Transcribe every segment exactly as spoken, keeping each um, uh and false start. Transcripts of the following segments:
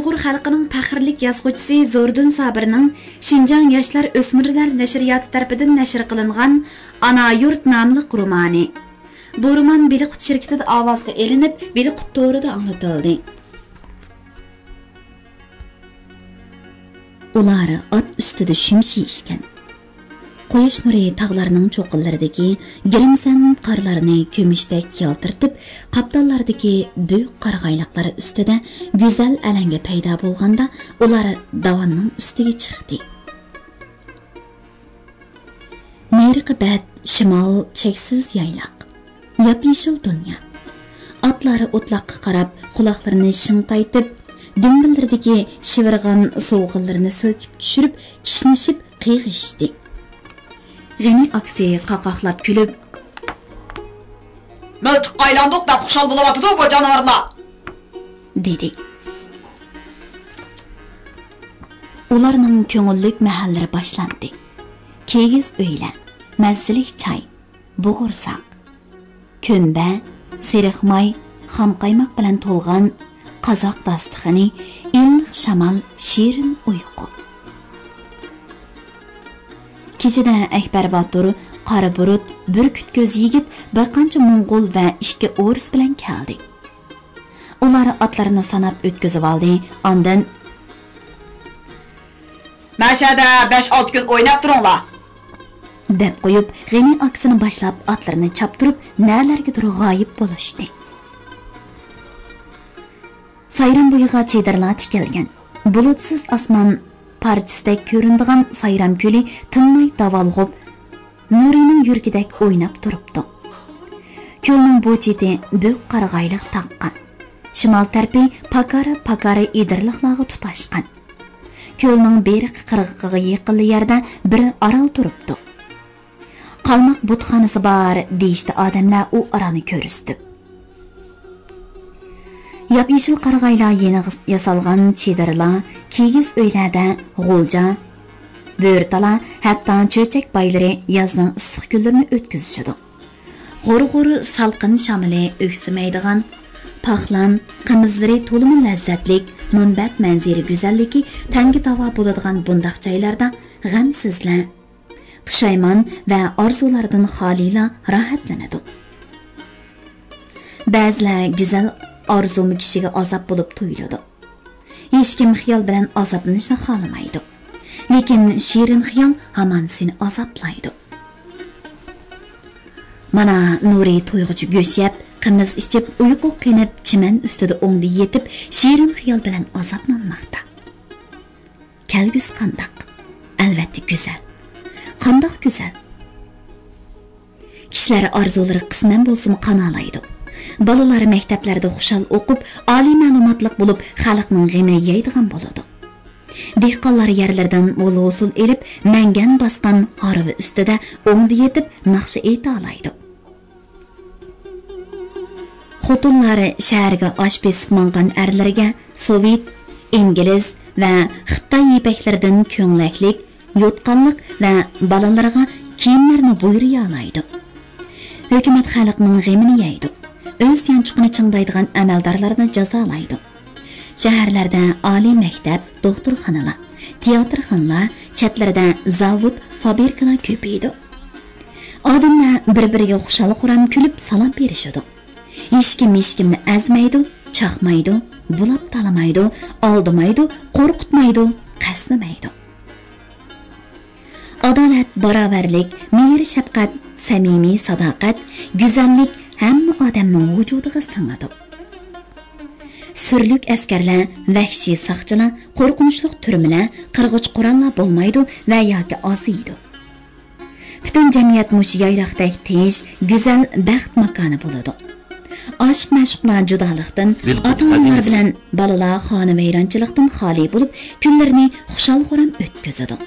ئۇيغۇر خەلقىنىڭ پەخىرلىك يازغۇچىسى زوردۇن سابىرنىڭ شىنجاڭ ياشلار ئۆسمۈرلەر نەشرىياتى تەرىپىدىن نەشر قىلىنغان ئانا يۇرت ناملىق رومانى. بۇ رومان بېلىققۇت شىركىتىدە ئاۋازغا ئېلىنىپ، بېلىققۇت تورىدا ئاڭلىتىلدى. ئۇلار ئات ئۈستىدە شۈمشى ئىكەن. قۇياش نۇرى تاغلارنىڭ چوققىلىرىدىكى گىرىمسەن قارلارنى كۈمۈشتەك يالتىرىتىپ، قاپتاللاردىكى بۈك قارىغايلىقلار ئۈستىدە گۈزەل ئەلەڭگە پەيدا بولغاندا، ئۇلار داۋاننىڭ ئۈستىگە چىقتى. نېرىقى بەت شىمال چەكسىز يايلاق. ياپيېشىل دۇنيا. ئاتلار ئوتلاققا قاراپ، قۇلاقلىرىنى شىڭتايتىپ، دۈمبىلىرىدىكى شىۋىرغان سوۋغىلىرىنى سىلكىپ چۈشۈرۈپ، كىشنىشىپ قىيغىشتى. غېنى ئاكىسى قاقاقلاپ كۈلۈپ، مىلتىققا ئايلاندۇق دەپ خۇشال بولۇۋاتىدۇ بۇ جانىۋارلار، دېدى. ئۇلارنىڭ كۆڭۈللۈك مەھەللىرى باشلاندى. كىگىز ئۆيلەر، مەززىلىك چاي، بوغۇرساق، كۆمبە، سېرىق ماي، خام قايماق بىلەن تولغان قازاق داستىخىنى، ئىللىق شامال، شېرىن ئۇيقۇ. كېچىدە ئەكبەر باتۇر، قارا بۇرۇت، بۈركۈت كۆز يىگىت، بىر قانچە موڭغۇل ۋە ئىككى ئورۇس بىلەن كەلدى. ئۇلار ئاتلىرىنى ساناپ ئۆتكۈزۈۋالدى، ئاندىن، مەشەدە بەش-ئالتە كۈن ئويناپ تۇرۇڭلار، دەپ قويۇپ، غېنى ئاكىسىنى باشلاپ، ئاتلىرىنى چاپتۇرۇپ، نەلەرگىدۇر غايىب بولۇشتى. سايرام بويىغا چېدىرلار تىكىلگەن. بۇلۇتسىز ئاسمان پارچىسىدەك كۆرۈنىدىغان سايرام كۆلى تىنماي داۋالغۇپ، نۇرىنىڭ يۈرىكىدەك ئويناپ تۇرۇپتۇ. كۆلنىڭ بۇ چېتى بۈك قارىغايلىق تاغقا، شىمال تەرىپى پاكارا-پاكارا ئېدىرلىقلارغا تۇتاشقان. كۆلنىڭ بېرىقى قىرغىقىغا يېقىنلا يەردە بىر ئارال تۇرۇپتۇ. قالماق بۇتخانىسى بار، دېيىشتى ئادەملەر ئۇ ئارالنى كۆرسىتىپ. ياپيېشىل قارىغايلار يېنىغا ياسالغان چېدىرلار، كىگىز ئۆيلەردە غۇلجا، بۆرىتالا، ھەتتا چۆچەك بايلىرى يازنىڭ ئىسسىق كۈنلىرىنى ئۆتكۈزۈشىدۇ. غۇر-غۇر سالقىن شامىلى ئۆكسۈمەيدىغان، پاخلان، قىمىزلىرى تولىمۇ لەززەتلىك مۇنبەت مەنزىرە گۈزەللىكى تەڭگە داۋا بولىدىغان بۇنداق جايلاردا غەمسىزلەر، پۇشايمان ۋە ئارزۇلاردىن خالىيلا راھەتلىنىدۇ. بەزىلەر گۈزەل ئارزۇمۇ كىشىگە ئازاب بولۇپ تۇيۇلىدۇ. ھېچكىم خىيال بىلەن ئازابلىنىشنى خالىمايدۇ. لېكىن شېرىن خىيال ھامان سېنى ئازابلايدۇ. مانا نۇرى تويغۇچە گۆش يەپ، قىمىز ئىچىپ، ئۇيقۇغا قېنىپ، چىمەن ئۈستىدە ئوڭدا يېتىپ، شېرىن خىيال بىلەن ئازابلانماقتا. كەلگۈسى قانداق؟ ئەلۋەتتە گۈزەل. قانداق گۈزەل؟ كىشىلەر ئارزۇلىرى قىسمەن بولسىمۇ قانالايدۇ. بالىلار مەكتەپلەردە خۇشال ئوقۇپ، ئالىي مەلۇماتلىق بولۇپ، خەلقنىڭ غېمىنى يەيدىغان بولىدۇ. دېھقانلار يەرلىرىدىن مول ھوسۇل ئېلىپ، مەڭگەن باسقان ھارۋا ئۈستىدە ئوڭدا يېتىپ ناخشا ئېيتالايدۇ. خوتۇنلار شەھەرگە ئاش بېسىپ ماڭغان ئەرلىرىگە سوۋېت، ئىنگلىز ۋە خىتاي يىپەكلىرىدىن كۆڭلەكلىك، يوتقانلىق ۋە بالىلىرىغا كىيىملەرنى بۇيرۇيالايدۇ. ھۆكۈمەت خەلقنىڭ غېمىنى يەيدۇ. ئۆز يانچۇقىنى چىڭدايدىغان ئەمەلدارلارنى جازالايدۇ. شەھەرلەردە ئالىي مەكتەپ، دوختۇرخانىلار، تىياتىرخانىلار، چەتلىرىدە زاۋۇت، فابرىكىلار كۆپىيىدۇ. ئادەملەر بىر-بىرىگە خۇشال-خۇرام كۈلۈپ سالام بېرىشىدۇ. ھېچكىم ھېچكىمنى ئەزمەيدۇ، چاقمايدۇ، بۇلاپ تالىمايدۇ، ئالدىمايدۇ، قورقۇتمايدۇ، قەستىمەيدۇ. ئادالەت، باراۋەرلىك، مېھىر-شەپقەت، سەمىمىي ساداقەت، گۈزەللىك ھەممە ئادەمنىڭ ۋۇجۇدىغا سىڭىدۇ. سۈرلۈك ئەسكەرلەر، ۋەھشىي ساقچىلار، قورقۇنچلۇق تۈرمىلەر، قىرغۇچ قوراللار بولمايدۇ ۋە ياكى ئازىيىدۇ. پۈتۈن جەمئىيەت مۇشۇ يايلاقتەك تىنچ، گۈزەل بەخت ماكانى بولىدۇ. ئاشىق-مەشۇقلار جۇدالىقتىن، ئاتا-ئانىلار بىلەن بالىلار خانىۋەيرانچىلىقتىن خالىي بولۇپ، كۈنلىرىنى خۇشال-خۇرام ئۆتكۈزىدۇ.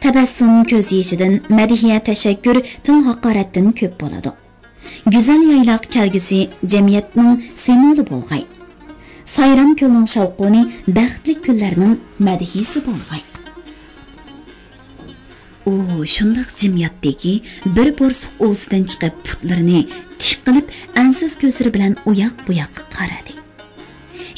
تەبەسسۇم كۆز يېشىدىن، مەدھىيە، تەشەككۈر تىل ھاقارەتتىن كۆپ بولىدۇ. گۈزەل يايلاق كەلگۈسى جەمئىيەتنىڭ سىمۋولى بولغاي. سايرام كۆلنىڭ شاۋقۇنى بەختلىك كۈنلەرنىڭ مەدھىيسى بولغاي. ئۇ شۇنداق جىم ياتتىكى، بىر بورسۇق ئۇۋىسىدىن چىقىپ پۇتلىرىنى تىك قىلىپ، ئەنسىز كۆزلىرى بىلەن ئۇياق-بۇياققا قارىدى.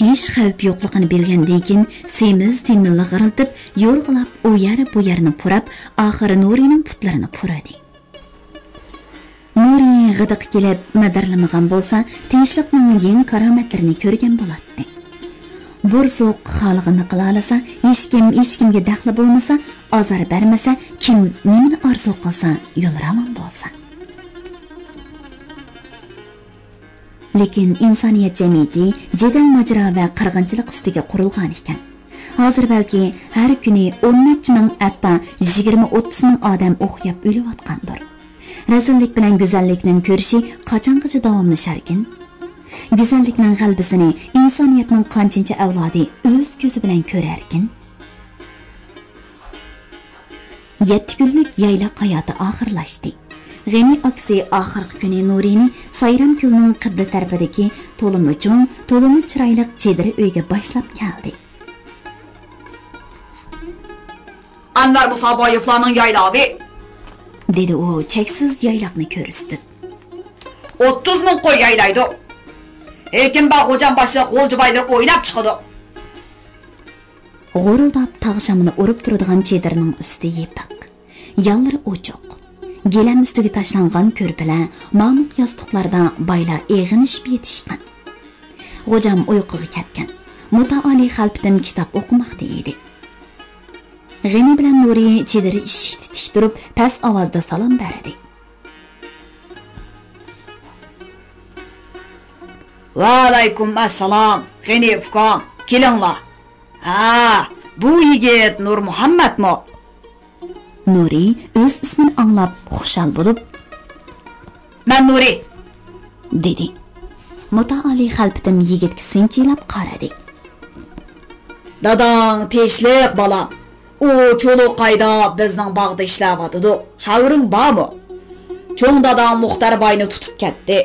ھېچ خەۋپ يوقلۇقىنى بىلگەندىن كېيىن، سېمىز-تېمىز لىغىرلىتىپ، يورغىلاپ ئۇ يەر-بۇ يەرنى پۇراپ، ئاخىرى نۇرىنىڭ پۇتلىرىنى پۇرىدى. نۇرى غىدىقى كېلىپ مىدىرلىمىغان بولسا، تىنچلىقنىڭ يېڭى كارامەتلىرىنى كۆرگەن بولاتتى. بورسۇق خالىغىنىنى قىلالىسا، ھېچكىم ھېچكىمگە دەخلى بولمىسا، ئازار بەرمىسە، كىم نېمىنى ئارزۇ قىلسا، يول راۋان بولسا. لېكىن ئىنسانىيەت جەمئىيىتى جېدەل-ماجىرا ۋە قىرغىنچىلىق ئۈستىگە قۇرۇلغانىكەن. ھازىر بەلكى ھەر كۈنى ئون نەچچە مىڭ، ھەتتا يىگىرمە ئوتتۇز مىڭ ئادەم ئوق يەپ ئۆلۈۋاتقاندۇر. رەزىللىك بىلەن گۈزەللىكنىڭ كۈرىشى قاچانغىچە داۋاملىشاركىن؟ گۈزەللىكنىڭ غەلىبىسىنى ئىنسانىيەتنىڭ قانچىنچە ئەۋلادى ئۆز كۆزى بىلەن كۆرەركىن؟ يەتتە كۈنلۈك يايلاق ھاياتى ئاخىرلاشتى. غېنى ئاكىسى ئاخىرقى كۈنى نۇرىنى سايرام كۆلنىڭ قىبلە تەرىپىدىكى تولىمۇ چوڭ، تولىمۇ چىرايلىق چېدىر ئۆيگە باشلاپ كەلدى. ئەنۋەر مۇسابايېۋلارنىڭ يايلاۋى، دېدى ئۇ چەكسىز يايلاقنى كۆرسىتىپ. ئوتتۇز مىڭ قوي يايلايدۇ. ھېكىم باغ خوجام باشلىق غۇلجا بايلىرى ئويناپ چىقىدۇ. غۇرۇلداپ تاغ شامىلى ئۇرۇپ تۇرىدىغان چېدىرنىڭ ئۈستى يېپىق. يانلىرى ئوچۇق. گىلەم ئۈستىگە تاشلانغان كۆرپىلەر، مامۇق ياستۇقلاردا بايلار ئېغىنىشىپ يېتىشقان. غوجام ئۇيقۇغا كەتكەن. مۇتائالى خەلپىتىم كىتاب ئوقۇماقتا ئىدى. غېنى بىلەن نۇرى چېدىر ئىشىكتە تىك تۇرۇپ، پەس ئاۋازدا سالام بەردى. ۋەئەلەيكۇم ئەسسالام، غېنى ئۇكام، كېلىڭلار. ھە، بۇ يىگىت نۇرمۇھەممەتمۇ؟ نۇرى ئۆز ئىسمىنى ئاڭلاپ خۇشال بولۇپ، مەن نۇرى، دېدى. مۇتائالى خەلپىتىم يىگىتكە سىنچىلاپ قارىدى. داداڭ تىنچلىق، بالام. ئۇ چۇلۇقايدا بىزنىڭ باغدا ئىشلەۋاتىدۇ. خەۋىرىڭ بارمۇ؟ چوڭ داداڭ مۇختەر باينى تۇتۇپ كەتتى.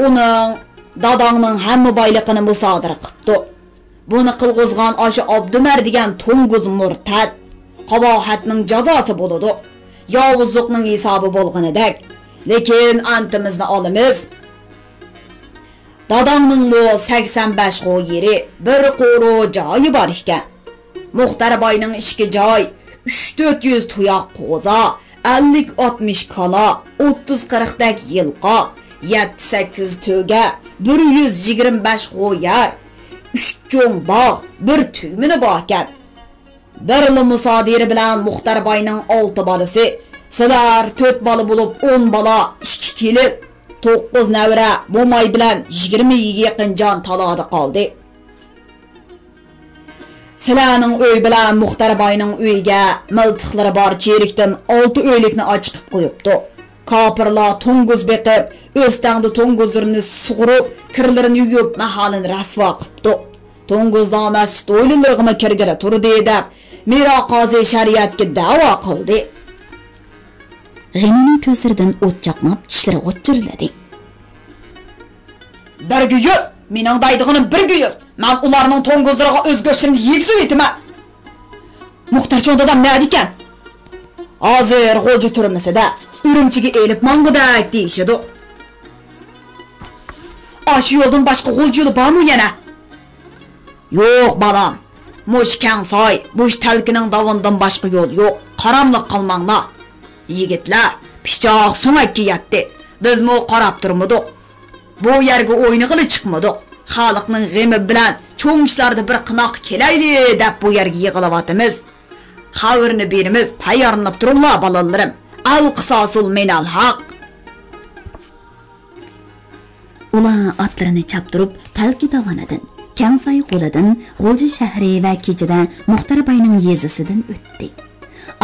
ئۇنىڭ، داداڭنىڭ ھەممە بايلىقىنى مۇسادىرە قىپتۇ. بۇنى قىلغۇزغان ئاشۇ ئابدۇمەر دېگەن توڭگۇز مۇرتەت. قاباھەتنىڭ جازاسى بولىدۇ. ياۋۇزلۇقنىڭ ھېسابى بولغىنىدەك. لېكىن ئانتىمىزنى ئالىمىز. داداڭنىڭمۇ سەكسەن بەش غو يېرى، بىر قورۇ جايى بار ئىكەن. مۇختەر باينىڭ ئىككى جاي، ئۈچ تۆت يۈز تۇياق قوزا، ئەللىك ئاتمىش كالا، ئوتتۇز قىرىقتەك يىلقا، يەتتە سەككىز تۆگە، بىر يۈز يىگىرمە بەش غو يەر، ئۈچ چوڭ باغ، بىر تۈگمىنى باركەن. بىرلا مۇسادىرە بىلەن مۇختەر باينىڭ ئالتە بالىسى، سىلەر تۆت بالا بولۇپ ئون بالا، ئىككى كېلىن، توققۇز نەۋرە، موماي بىلەن يىگىرمىگە يېقىن جان تالادا قالدى. سىلەرنىڭ ئۆي بىلەن مۇختەر باينىڭ ئۆيىگە مىلتىقلىرى بار چېرىكتىن ئالتە ئۆيلۈكنى ئاچىقىپ قويۇپتۇ. كاپىرلار توڭگۇز بېقىپ، ئۆستەڭدە توڭگۇزلىرىنى سۇغۇرۇپ، كىرلىرىنى يۇيۇپ، ماھالىنى رەسۋا قىپتۇ. توڭگۇزلار مەسچىت ھويلىلىرىغىمۇ كىرگىلى تۇردى دەپ، مىرا قازى شەرىئەتكە دەۋا قىلدى. غېنىنىڭ كۆزلىرىدىن ئوت چاقناپ، چىشلىرى غۇچچىرلىدى. بىرگە يۈز! مېنىڭ دەيدىغىنىم بىرگە يۈز! مەن ئۇلارنىڭ توڭگۇزلىرىغا ئۆز گۆشلىرىنى يېگۈزۈۋېتىمەن! مۇختەر چوڭ دادام نەدىكەن؟ ھازىر غۇلجا تۈرمىسىدە، ئۈرۈمچىگە ئېلىپ ماڭغۇدەك دېيىشىدۇ. ئاشۇ يولدىن باشقا غۇلجا يولى بارمۇ يەنە؟ يوق، بالام. مۇشۇ كەڭ ساي، مۇشۇ تەلكىنىڭ داۋىنىدىن باشقا يول يوق. قاراملىق قىلماڭلار. يىگىتلەر، پىچاق سۆڭەككە يەتتى. بىزمۇ قاراپ تۇرمىدۇق. بۇ يەرگە ئوينىغىلى چىقمىدۇق. خەلقنىڭ غېمى بىلەن چوڭ ئىشلاردا بىر قىناققا كېلەيلى دەپ بۇ يەرگە يىغىلىۋاتىمىز. خەۋىرىنى بېرىمىز، تەييارلىنىپ تۇرۇڭلار، بالىلىرىم. ئەل قىساسۇل مىنەل ھەق. ئۇلار ئاتلىرىنى چاپتۇرۇپ، تەلكە داۋىنىدىن، كەڭساي غولىدىن، غۇلجا شەھىرى ۋە كېچىدە مۇختەر باينىڭ يېزىسىدىن ئۆتتى.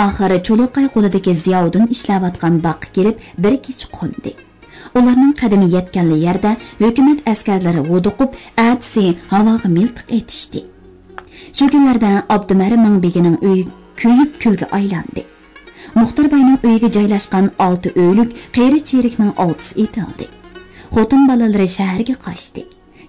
ئاخىرى چۇلۇقاي غولىدىكى زىياۋۇدۇن ئىشلەۋاتقان باغقا كېلىپ، بىر كېچە قوندى. ئۇلارنىڭ قەدىمى يەتكەنلا يەردە ھۆكۈمەت ئەسكەرلىرى ھودۇقۇپ، ئەتىسى ھاۋاغا مىلتىق ئېتىشتى. شۇ كۈنلەردە ئابدۇمەر مىڭبېگىنىڭ ئۆيى كۆيۈپ كۈلگە ئايلاندى. مۇختەر باينىڭ ئۆيىگە جايلاشقان ئالتە ئۆيلۈك قېرى چېرىكنىڭ ئالتىسى ئېتىلدى. خوتۇن بالىلىرى شەھەرگە قاچتى.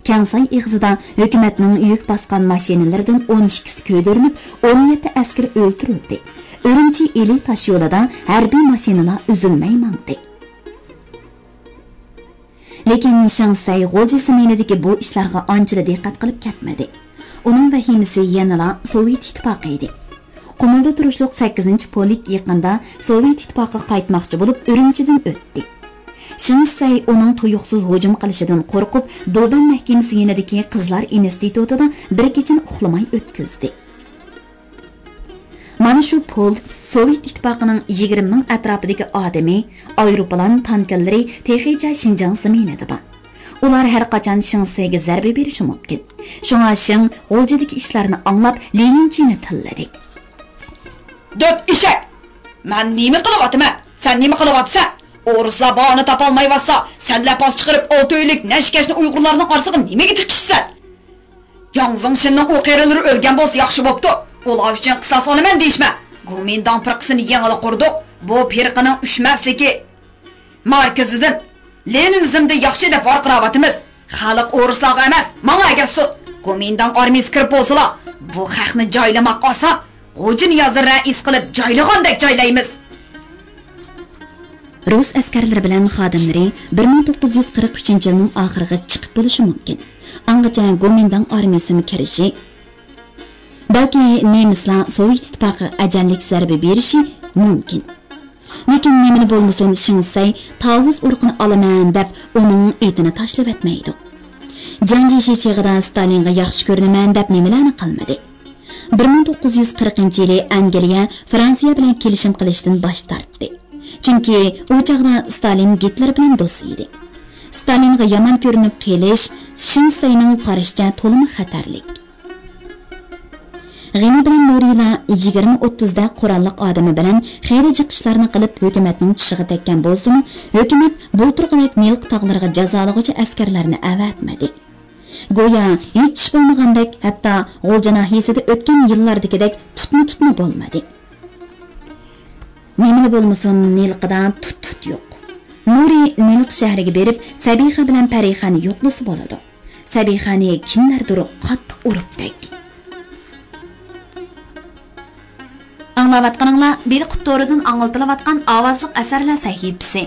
كەڭساي ئېغىزىدا ھۆكۈمەتنىڭ يۈك باسقان ماشىنىلىرىدىن ئون ئىككىسى كۆيدۈرۈلۈپ، ئون يەتتە ئەسكىرى ئۆلتۈرۈلدى. ئۈرۈمچى ئىلى تاشيولىدا ھەربىي ماشىنىلار ئۈزۈلمەي ماڭدى. لېكىن شېڭ سەي غۇلجى زېمىنىدىكى بۇ ئىشلارغا ئانچىلا دىققەت قىلىپ كەتمىدى. ئۇنىڭ ۋەھىمىسى يەنىلا سوۋېت ئىتتىپاقى ئىدى. قۇمۇلدا تۇرۇشلۇق سەككىزىنچى پولك يېقىندا سوۋېت ئىتتىپاقىغا قايتماقچى بولۇپ، ئۈرۈمچىدىن ئۆتتى. شېڭ سەي ئۇنىڭ تۇيۇقسىز ھۇجۇم قىلىشىدىن قورقۇپ، دۇبەن مەھكىمىسى يېنىدىكى قىزلار ئىنستىتۇتىدا بىر كېچىنى ئۇخلىماي ئۆتكۈزدى. مانا شۇ پولك سوۋېت ئىتتىپاقىنىڭ يىگىرمە مىڭ ئەتراپىدىكى ئادىمى، ئايروپىلان، تانكىلىرى تېخىچە شىنجاڭ زېمىنىدا بار. ئۇلار ھەر قاچان شېڭ سەيگە زەربە بېرىشى مۇمكىن. شۇڭا شېڭ غۇلجىدىكى ئىشلارنى ئاڭلاپ، لى يىنچىنى تىللىدى. دۆت ئېشەك! مەن نېمە قىلىۋاتىمەن؟ سەن نېمە قىلىۋاتىسەن؟ ئورۇسلار باھانە تاپالمايۋاتسا، سەن لەپاس چىقىرىپ، ئالتە ئۆيلۈك نەشكەشنى ئۇيغۇرلارنىڭ ئارىسىغا نېمىگە تىقىشىسەن؟ جاڭ زېڭشىننىڭ ئۇ قېرىلىرى ئۆلگەن بولسا ياخشى بوپتۇ. ئۇلار ئۈچۈن قىساس ئالىمەن دېيىشمە. گومىنداڭ پىرقىسىنى يېڭىلا قۇردۇق. بۇ پىرقىنىڭ ئۆچمەسلىكى، ماركسىزم، لېنىنىزمدىن ياخشى دەپ ۋارقىراۋاتىمىز. خەلق ئورۇسلارغا ئەمەس، ماڭا ئەگەشسۇن. گومىنداڭ ئارمىيىسى كىرىپ بولسىلا، بۇ خەقنى جايلىماق ئاسان. غۇلجىنىيازنى رەئىس قىلىپ جايلىغاندەك جايلايمىز. رۇس ئەسكەرلىرى بىلەن خادىملىرى بىر مىڭ توققۇز يۈز قىرىق ئۈچىنچى يىلنىڭ ئاخىرىغىچە چىقىپ بولۇشى مۇمكىن. ئاڭغىچە گومىنداڭ ئارمىيىسىمۇ كىرىشى، بەلكى نېمىسلار سوۋېت ئىتتىپاقىغا ئەجەللىك زەربە بېرىشى مۇمكىن. لېكىن نېمىلا بولمىسۇن، شېڭ سەي تاۋۇز ئۇرۇقىنى ئالىمەن دەپ، ئۇنىڭ ئېتىنى تاشلىۋەتمەيدۇ. جياڭ جيېشى چېغىدا ستالىنغا ياخشى كۆرۈنىمەن دەپ نېمىلەرنى قىلمىدى. بىر مىڭ توققۇز يۈز قىرىقىنچى يىلى ئەنگلىيە فرانسىيە بىلەن كېلىشىم قىلىشتىن باش تارتتى. چۈنكى ئۇ چاغدا ستالىن گىتلېر بىلەن دوست ئىدى. ستالىنغا يامان كۆرۈنۈپ قېلىش شېڭ سەينىڭ قارىشىچە تولىمۇ خەتەرلىك. غېنى بىلەن نۇرىلا يىگىرمە ئوتتۇزدەك قوراللىق ئادىمى بىلەن خېرى جىق ئىشلارنى قىلىپ، ھۆكۈمەتنىڭ چىشىغا تەگكەن بولسىمۇ، ھۆكۈمەت بۇلتۇرقىدەك نىلقا تاغلىرىغا جازالىغۇچى ئەسكەرلەرنى ئەۋەتمىدى. گويا ھېچ ئىش بولمىغاندەك، ھەتتا غۇلجا ناھىيەسىدە ئۆتكەن يىللاردىكىدەك تۇتما-تۇتما بولمىدى. نېمىلا بولمىسۇن، نىلقىدا تۇت-تۇت يوق. نۇرى نىلقا شەھىرىگە بېرىپ، سەبىخە بىلەن پەرىخەنى يوقلىسا بولىدۇ. سەبىخەنى كىملەردۇر قاتتىق ئۇرۇپتەك. ئاڭلاۋاتقىنىڭلار بېلىققۇت تورىدىن ئاڭلىتىلىۋاتقان ئاۋازلىق ئەسەرلەر سەھىپىسى.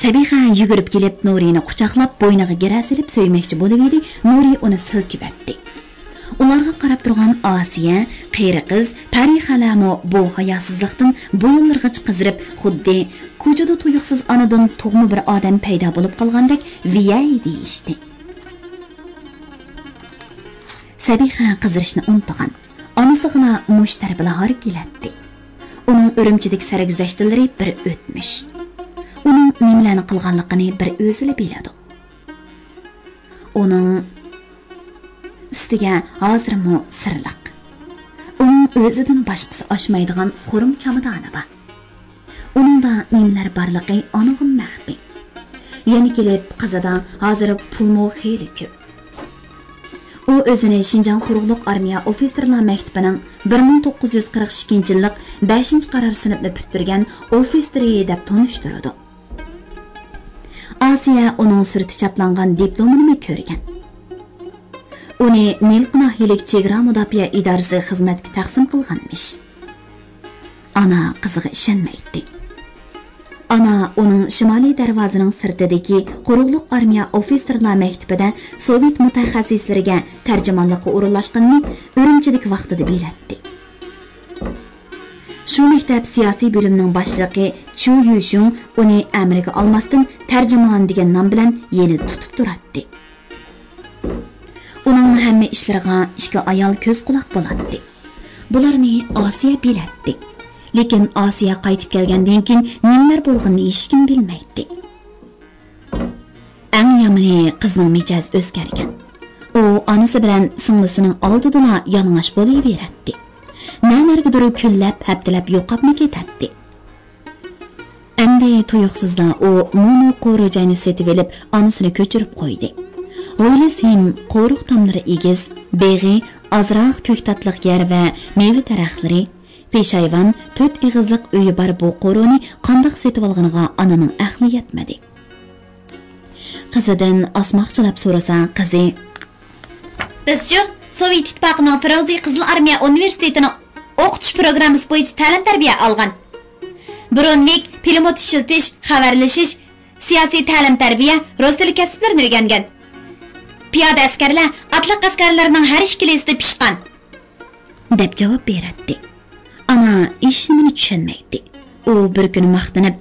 سەبىخە يۈگۈرۈپ كېلىپ، نۇرىنى قۇچاقلاپ، بوينىغا گىرە سېلىپ سۆيمەكچى بولۇۋىدى، نۇرى ئۇنى سىلكىۋەتتى. ئۇلارغا قاراپ تۇرغان ئاسىيە، قېرى قىز، پەرىخەلەرمۇ بۇ ھاياسىزلىقتىن بويۇنلىرىغىچە قىزىرىپ، خۇددى كوچىدا تۇيۇقسىز ئانىدىن تۇغما بىر ئادەم پەيدا بولۇپ قالغاندەك ۋىيەي دېيىشتى. سەبىخە قىزىرىشنى ئۇنتۇغان. ئانىسىغىلا مۇشۇ تەرىپىلا ھار كېلەتتى. ئۇنىڭ ئۈرۈمچىدىكى سەرگۈزەشتلىرى بىر ئۆتمۈش. ئۇنىڭ نېمىلەرنى قىلغانلىقىنى بىر ئۆزىلا بىلىدۇ. ئۇنىڭ ئۈستىگە ھازىرمۇ سىرلىق، ئۇنىڭ ئۆزىدىن باشقىسى ئاچمايدىغان خۇرۇم چامادانى بار. ئۇنىڭدا نېمىلەر بارلىقى ئانىغىمۇ مەخپىي. يەنە كېلىپ قىزىدا ھازىر پۇلمۇ خېلى كۆپ. ئۇ ئۆزىنى شىنجاڭ قۇرۇقلۇق ئارمىيە ئوفىتسېرلار مەكتىپىنىڭ بىر مىڭ توققۇز يۈز قىرىق ئىككىنچى يىللىق بەشىنچى قارار سىنىپنى پۈتتۈرگەن ئوفىتسېرى دەپ تونۇشتۇرىدۇ. ئاسىيە ئۇنىڭ سۈرىتى چاپلانغان دىپلومىنىمۇ كۆرگەن. ئۇنى نىلقا ناھىيىلىك چېگرا مۇداپىئە ئىدارىسىگە خىزمەتكە تەقسىم قىلغانمىش. ئانا قىزىغا ئىشەنمەيتتى. ئانا ئۇنىڭ شىمالىي دەرۋازىنىڭ سىرتىدىكى قۇرۇقلۇق ئارمىيە ئوفىتسېرلار مەكتىپىدە سوۋېت مۇتەخەسسىسلىرىگە تەرجىمانلىققا ئورۇنلاشقىنىنى ئۈرۈمچىدىكى ۋاقتىدا بىلەتتى. شۇ مەكتەپ سىياسىي بۆلۈمىنىڭ باشلىقى چيۇ يۈشۈڭ ئۇنى ئەمىرگە ئالماستىن، تەرجىمان دېگەن نام بىلەن يېنىدا تۇتۇپ تۇراتتى. ئۇنىڭ ھەممە ئىشلىرىغا ئىككى ئايال كۆز-قۇلاق بولاتتى. بۇلارنى ئاسىيە بىلەتتى. لېكىن ئاسىيە قايتىپ كەلگەندىن كېيىن نېمىلەر بولغىنىنى ھېچكىم بىلمەيتتى. ئەڭ يامىنى، قىزنىڭ مىجەزى ئۆزگەرگەن. ئۇ ئانىسى بىلەن سىڭلىسىنىڭ ئالدىدىلا يالىڭاچ بولۇۋېرەتتى. نەلەرگىدۇر كۈنلەپ، ھەپتىلەپ يوقاپمۇ كېتەتتى. ئەمدى تۇيۇقسىزلا ئۇ مۇنۇ قورۇ جاينى سېتىۋېلىپ، ئانىسىنى كۆچۈرۈپ قويدى. ھويلىسى ھىم، قورۇق تاملىرى ئېگىز، بېغى، ئازراق كۆكتاتلىق يەر ۋە مېۋە دەرەخلىرى، پېشايۋان، تۆت ئېغىزلىق ئۆيى بار بۇ قورۇنى قانداق سېتىۋالغىنىغا ئانىنىڭ ئەقلى يەتمىدى. قىزىدىن ئاسماقچىلاپ سورىسا، قىزى، بىزچۇ، سوۋېت ئىتتىپاقىنىڭ فرۇنزې قىزىل ئارمىيە ئۇنىۋېرسىتېتىنىڭ ئوقۇتۇش پروگراممىسى بويىچە تەلىم-تەربىيە ئالغان. بروننىك، پىلىموت ئىشلىتىش، خەۋەرلىشىش، سىياسىي تەلىم-تەربىيە، رۇس تىلى كەسىپلىرىنى ئۆگەنگەن. پىيادە ئەسكەرلەر ئاتلىق ئەسكەرلەرنىڭ ھەر ئىككىلىسىدە پىشقان. دەپ جاۋاب بېرەتتى. ئانا ھېچنېمىنى چۈشەنمەيتتى. ئۇ بىر كۈنى ماختىنىپ،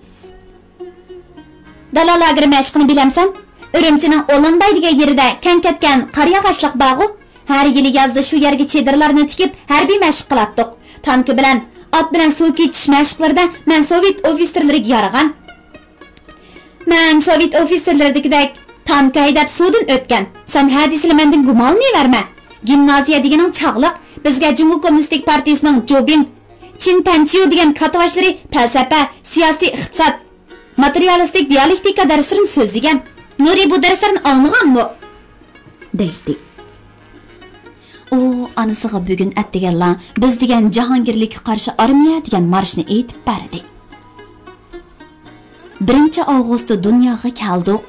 دالا لاگېرى مەشىقىنى بىلەمسەن؟ ئۈرۈمچىنىڭ ئولۇنباي دېگەن يېرىدە كەڭ كەتكەن قارا ياغاچلىق بارغۇ؟ ھەر يىلى يازدا شۇ يەرگە چېدىرلارنى تىكىپ، ھەربىي مەشىق قىلاتتۇق. تانكا بىلەن، ئات بىلەن سۇ كېچىش مەشىقلىرىدە مەن سوۋېت ئوفىتسېرلىرىگە يارىغان. مەن سوۋېت ئوفىتسېرلىرىدىكىدەك تانكا ھەيدەپ سۇدىن ئۆتكەن. سەن ھە دېسىلە مەندىن گۇمانلىنىۋەرمە. گىمنازىيە دېگىنىڭ چاغلىق، بىزگە جۇڭگو كوممۇنىستىك پارتىيىسىنىڭ جوبىڭ، چىن تەنچيۇ دېگەن كاتتىباشلىرى پەلسەپە، سىياسىي ئىقتىساد، ماتېرىيالىستىك دىيالېكتىكا دەرسلىرىنى سۆزلىگەن. نۇرى بۇ دەرسلەرنى ئاڭلىغانمۇ؟ دەيتتى. ئۇ ئانىسىغا بۈگۈن ئەتىگەنلا بىز دېگەن جاھانگىرلىككە قارشى ئارمىيە دېگەن مارشنى ئېيتىپ بەردى. بىرىنچى ئاۋغۇستتا دۇنياغا كەلدۇق،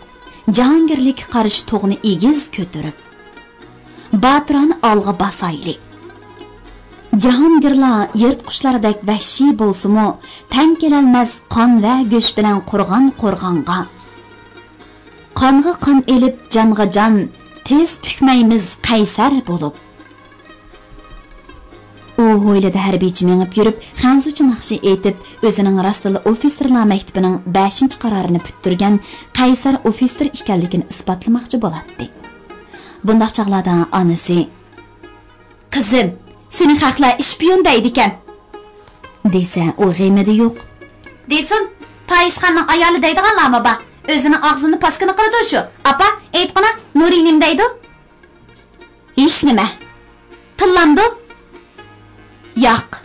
جاھانگىرلىككە قارشى تۇغنى ئېگىز كۆتۈرۈپ. باتۇرانە ئالغا باسايلى. جاھانگىرلار يىرتقۇچلاردەك ۋەھشىي بولسىمۇ، تەڭ كېلەلمەس قان ۋە گۆش بىلەن قۇرغان قورغانغا. قانغا قان ئېلىپ، جانغا جان، تېز پۈكمەيمىز قەيسەر بولۇپ. ئۇ ھويلىدا ھەربىيچە مېڭىپ يۈرۈپ، خەنزۇچە ناخشا ئېيتىپ، ئۆزىنىڭ راستلا ئوفىتسېرلار مەكتىپىنىڭ بەشىنچى قارارىنى پۈتتۈرگەن قەيسەر ئوفىتسېر ئىكەنلىكىنى ئىسپاتلىماقچى بولاتتى. بۇنداق چاغلاردا ئانىسى، قىزىم، سېنى خەقلەر ئىشپىيون دەيدىكەن. دېسە، ئۇ غېمىدە يوق. دېسۇن، پاھىشخاننىڭ ئايالى دەيدىغانلارمۇ بار. ئۆزىنىڭ ئاغزىنى پاسكىنا قىلىدۇ شۇ. ئاپا، ئېيتقىنا، نۇرى نېمە دەيدۇ؟ ھېچنېمە. تىللامدۇ؟ ياق.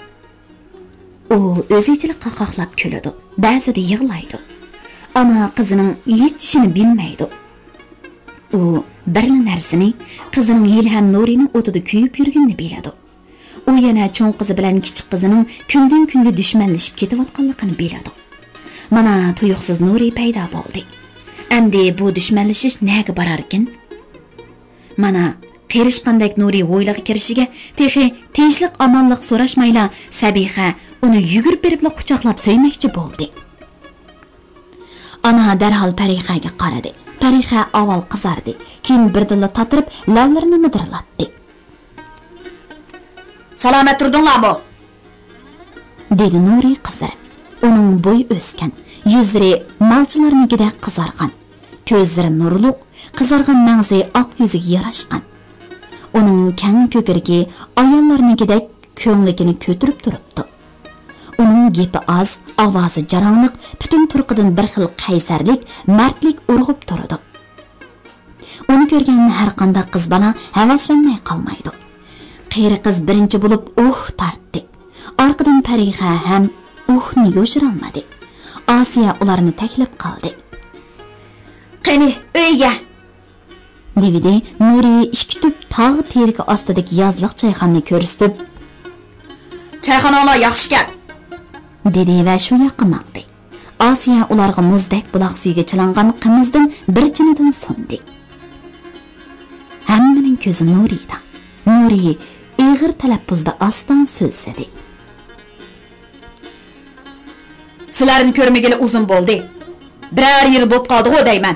ئۇ ئۆزىچىلا قاقاقلاپ كۈلىدۇ، بەزىدە يىغلايدۇ. ئانا قىزىنىڭ ھېچ ئىشىنى بىلمەيدۇ. ئۇ بىرلا نەرسىنى، قىزىنىڭ ھېلىھەم نۇرىنىڭ ئوتىدا كۆيۈپ يۈرگىنىنى بىلىدۇ. ئۇ يەنە چوڭ قىزى بىلەن كىچىك قىزىنىڭ كۈندىن-كۈنگە دۈشمەنلىشىپ كېتىۋاتقانلىقىنى بىلىدۇ. مانا تۇيۇقسىز نۇرى پەيدا بولدى. ئەمدى بۇ دۈشمەنلىشىش نەگە باراركىن؟ مانا، قېرىشقاندەك نۇرى ھويلىغا كىرىشىگە تېخى تىنچلىق-ئامانلىق سوراشمايلا، سەبىخە ئۇنى يۈگۈرۈپ بېرىپلا قۇچاقلاپ سۆيمەكچى بولدى. ئانا دەرھال پەرىخەگە قارىدى. پەرىخە ئاۋۋال قىزاردى، كېيىن بىردىنلا تاتىرىپ، لەۋلىرىنى مىدىرلاتتى. سالامەت تۇردۇڭلارمۇ؟ دېدى نۇرى قىزىرىپ. ئۇنىڭ بويى ئۆسكەن، يۈزلىرى مالچىلارنىڭكىدەك قىزارغان. كۆزلىرى نۇرلۇق، قىزارغان مەڭزى ئاق يۈزىگە ياراشقان. ئۇنىڭ كەڭ كۆكرىكى ئاياللارنىڭكىدەك كۆڭلىكىنى كۆتۈرۈپ تۇرۇپتۇ. ئۇنىڭ گېپى ئاز، ئاۋازى جاراڭلىق، پۈتۈن تۇرقىدىن بىر خىل قەيسەرلىك، مەردلىك ئۇرغۇپ تۇرىدۇ. ئۇنى كۆرگەن ھەرقانداق قىز بالا ھەۋەسلەنمەي قالمايدۇ. قېرى قىز بىرىنچى بولۇپ ئۇھ تارتتى. ئارقىدىن پەرىخە ھەم ئۇھنى يوشۇرالمىدى. ئاسىيە ئۇلارنى تەكلىپ قىلدى. قېنى، ئۆيگە! دېۋىدى نۇرى ئىككى تۈپ تاغ تېرىكى ئاستىدىكى يازلىق چايخانىنى كۆرسىتىپ، چايخاناڭلار ياخشىكەن! دېدى ۋە شۇ ياققا ماڭدى. ئاسىيە ئۇلارغا مۇزدەك بۇلاق سۈيىگە چىلانغان قىمىزدىن بىر چىنىدىن سۇندى. ھەممىنىڭ كۆزى نۇرىدا. نۇرى ئېغىر تەلەپپۇزدا ئاستا سۆزلىدى. سىلەرنى كۆرمىگىلى ئۇزۇن بولدى. بىرەر يىل بوپ قالدىغۇ دەيمەن.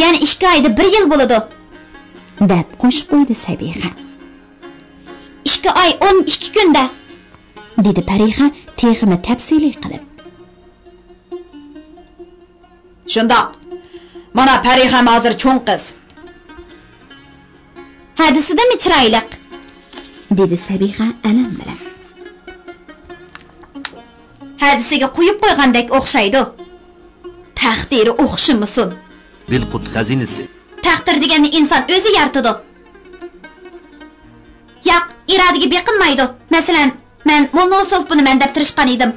يەنە ئىككى ئايدا بىر يىل بولىدۇ. دەپ قوشۇپ قويدى سەبىخە. ئىككى ئاي ئون ئىككى كۈندە. دېدى پەرىخە تېخىمۇ تەپسىلىي قىلىپ. شۇنداق. مانا پەرىخەم ھازىر چوڭ قىز. ھەدىسىدىمۇ چىرايلىق. دېدى سەبىخە ئەلەم بىلەن. ھەدىسىگە قويۇپ قويغاندەك ئوخشايدۇ. تەقدىرى ئوخشىمىسۇن. بىلقۇت خەزىنىسى. تەقدىر دېگەننى ئىنسان ئۆزى يارىتىدۇ. ياق، ئىرادىگە بېقىنمايدۇ. مەسىلەن، مەن مونوسوف بولىمەن دەپ تىرىشقان ئىدىم.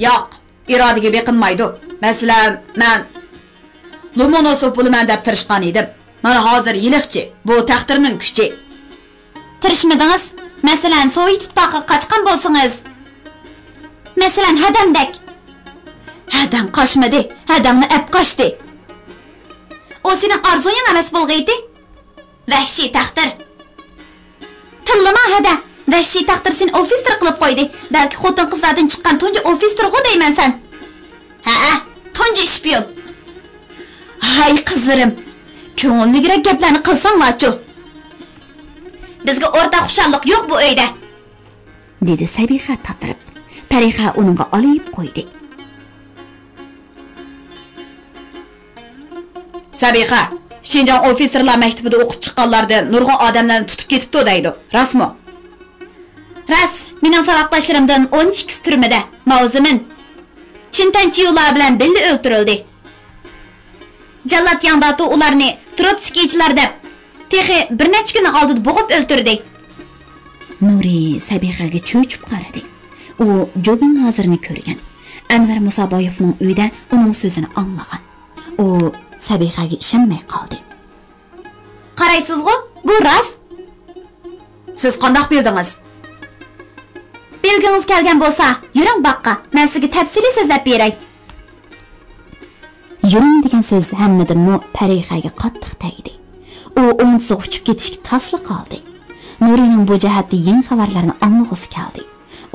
ياق، ئىرادىگە بېقىنمايدۇ. مەسىلەن، مەن لومونوسوف بولىمەن دەپ تىرىشقان ئىدىم. مانا ھازىر يىلىقچى، بۇ تەقدىرنىڭ كۈچى. تىرىشمىدىڭىز. مەسىلەن، سوۋېت ئىتتىپاقىغا قاچقان بولسىڭىز. مەسىلەن، ھەدەمدەك. ھەدەڭ قاچمىدى، ھەدەڭنى ئەپ قاچتى. ئۇ سېنىڭ ئارزۇيۇڭ ئەمەس بولغىيتى. ۋەھشىي تەقدىر. تىللىما ھەدە، ۋەھشىي تەقدىر سېنى ئوفىتسېر قىلىپ قويدى. بەلكى خوتۇن-قىزلاردىن چىققان تۇنجى ئوفىتسېرغۇ دەيمەن سەن. ھەئە، تۇنجى شپىيون. ھاي قىزلىرىم، كۆڭۈللۈكرەك گەپلەرنى قىلساڭلارچۇ. بىزگە ئورتاق خۇشاللىق يوق بۇ ئۆيدە. دېدى سەبىخە تاتىرىپ. پەرىخە ئۇنىڭغا ئالىيىپ قويدى. سەبىخە، شىنجاڭ ئوفىتسېرلار مەكتىپىدە ئوقۇپ چىققانلاردىن نۇرغۇن ئادەملەرنى تۇتۇپ كېتىپتۇ دەيدۇ. راستمۇ؟ راست، مېنىڭ ساۋاقداشلىرىمدىن ئون ئىككىسى تۈرمىدە. ماۋزىمىن، چىن تەنچيۇلار بىلەن بىللە ئۆلتۈرۈلدى. جاللات ياڭداتۇ ئۇلارنى تروتسكىيچىلار دەپ، تېخى بىر نەچچە كۈننىڭ ئالدىدا بوغۇپ ئۆلتۈردى. نۇرى سەبىخەگە چۆچۈپ قارىدى. ئۇ جۇبىڭ ھازىرنى كۆرگەن. ئەنۋەر مۇسابايېۋنىڭ ئۆيىدە ئۇنىڭ سۆزىنى ئاڭلىغان. ئۇ سەبىخەگە ئىشەنمەي قالدى. قارايسىزغۇ، بۇ راست. سىز قانداق بىلدىڭىز؟ بىلگۈڭىز كەلگەن بولسا، يۈرۈڭ باغقا، مەن سىزگە تەپسىلىي سۆزلەپ بېرەي. يۈرۈڭ دېگەن سۆز ھەممىدىنمۇ پەرىخەگە قاتتىق تەگدى. ئۇ ئوڭدىسىغا ئۇچۇپ كېتىشكە تاسلا قالدى. نۇرىنىڭ بۇ جەھەتتە يېڭى خەۋەرلەرنى ئاڭلىغۇسى كەلدى.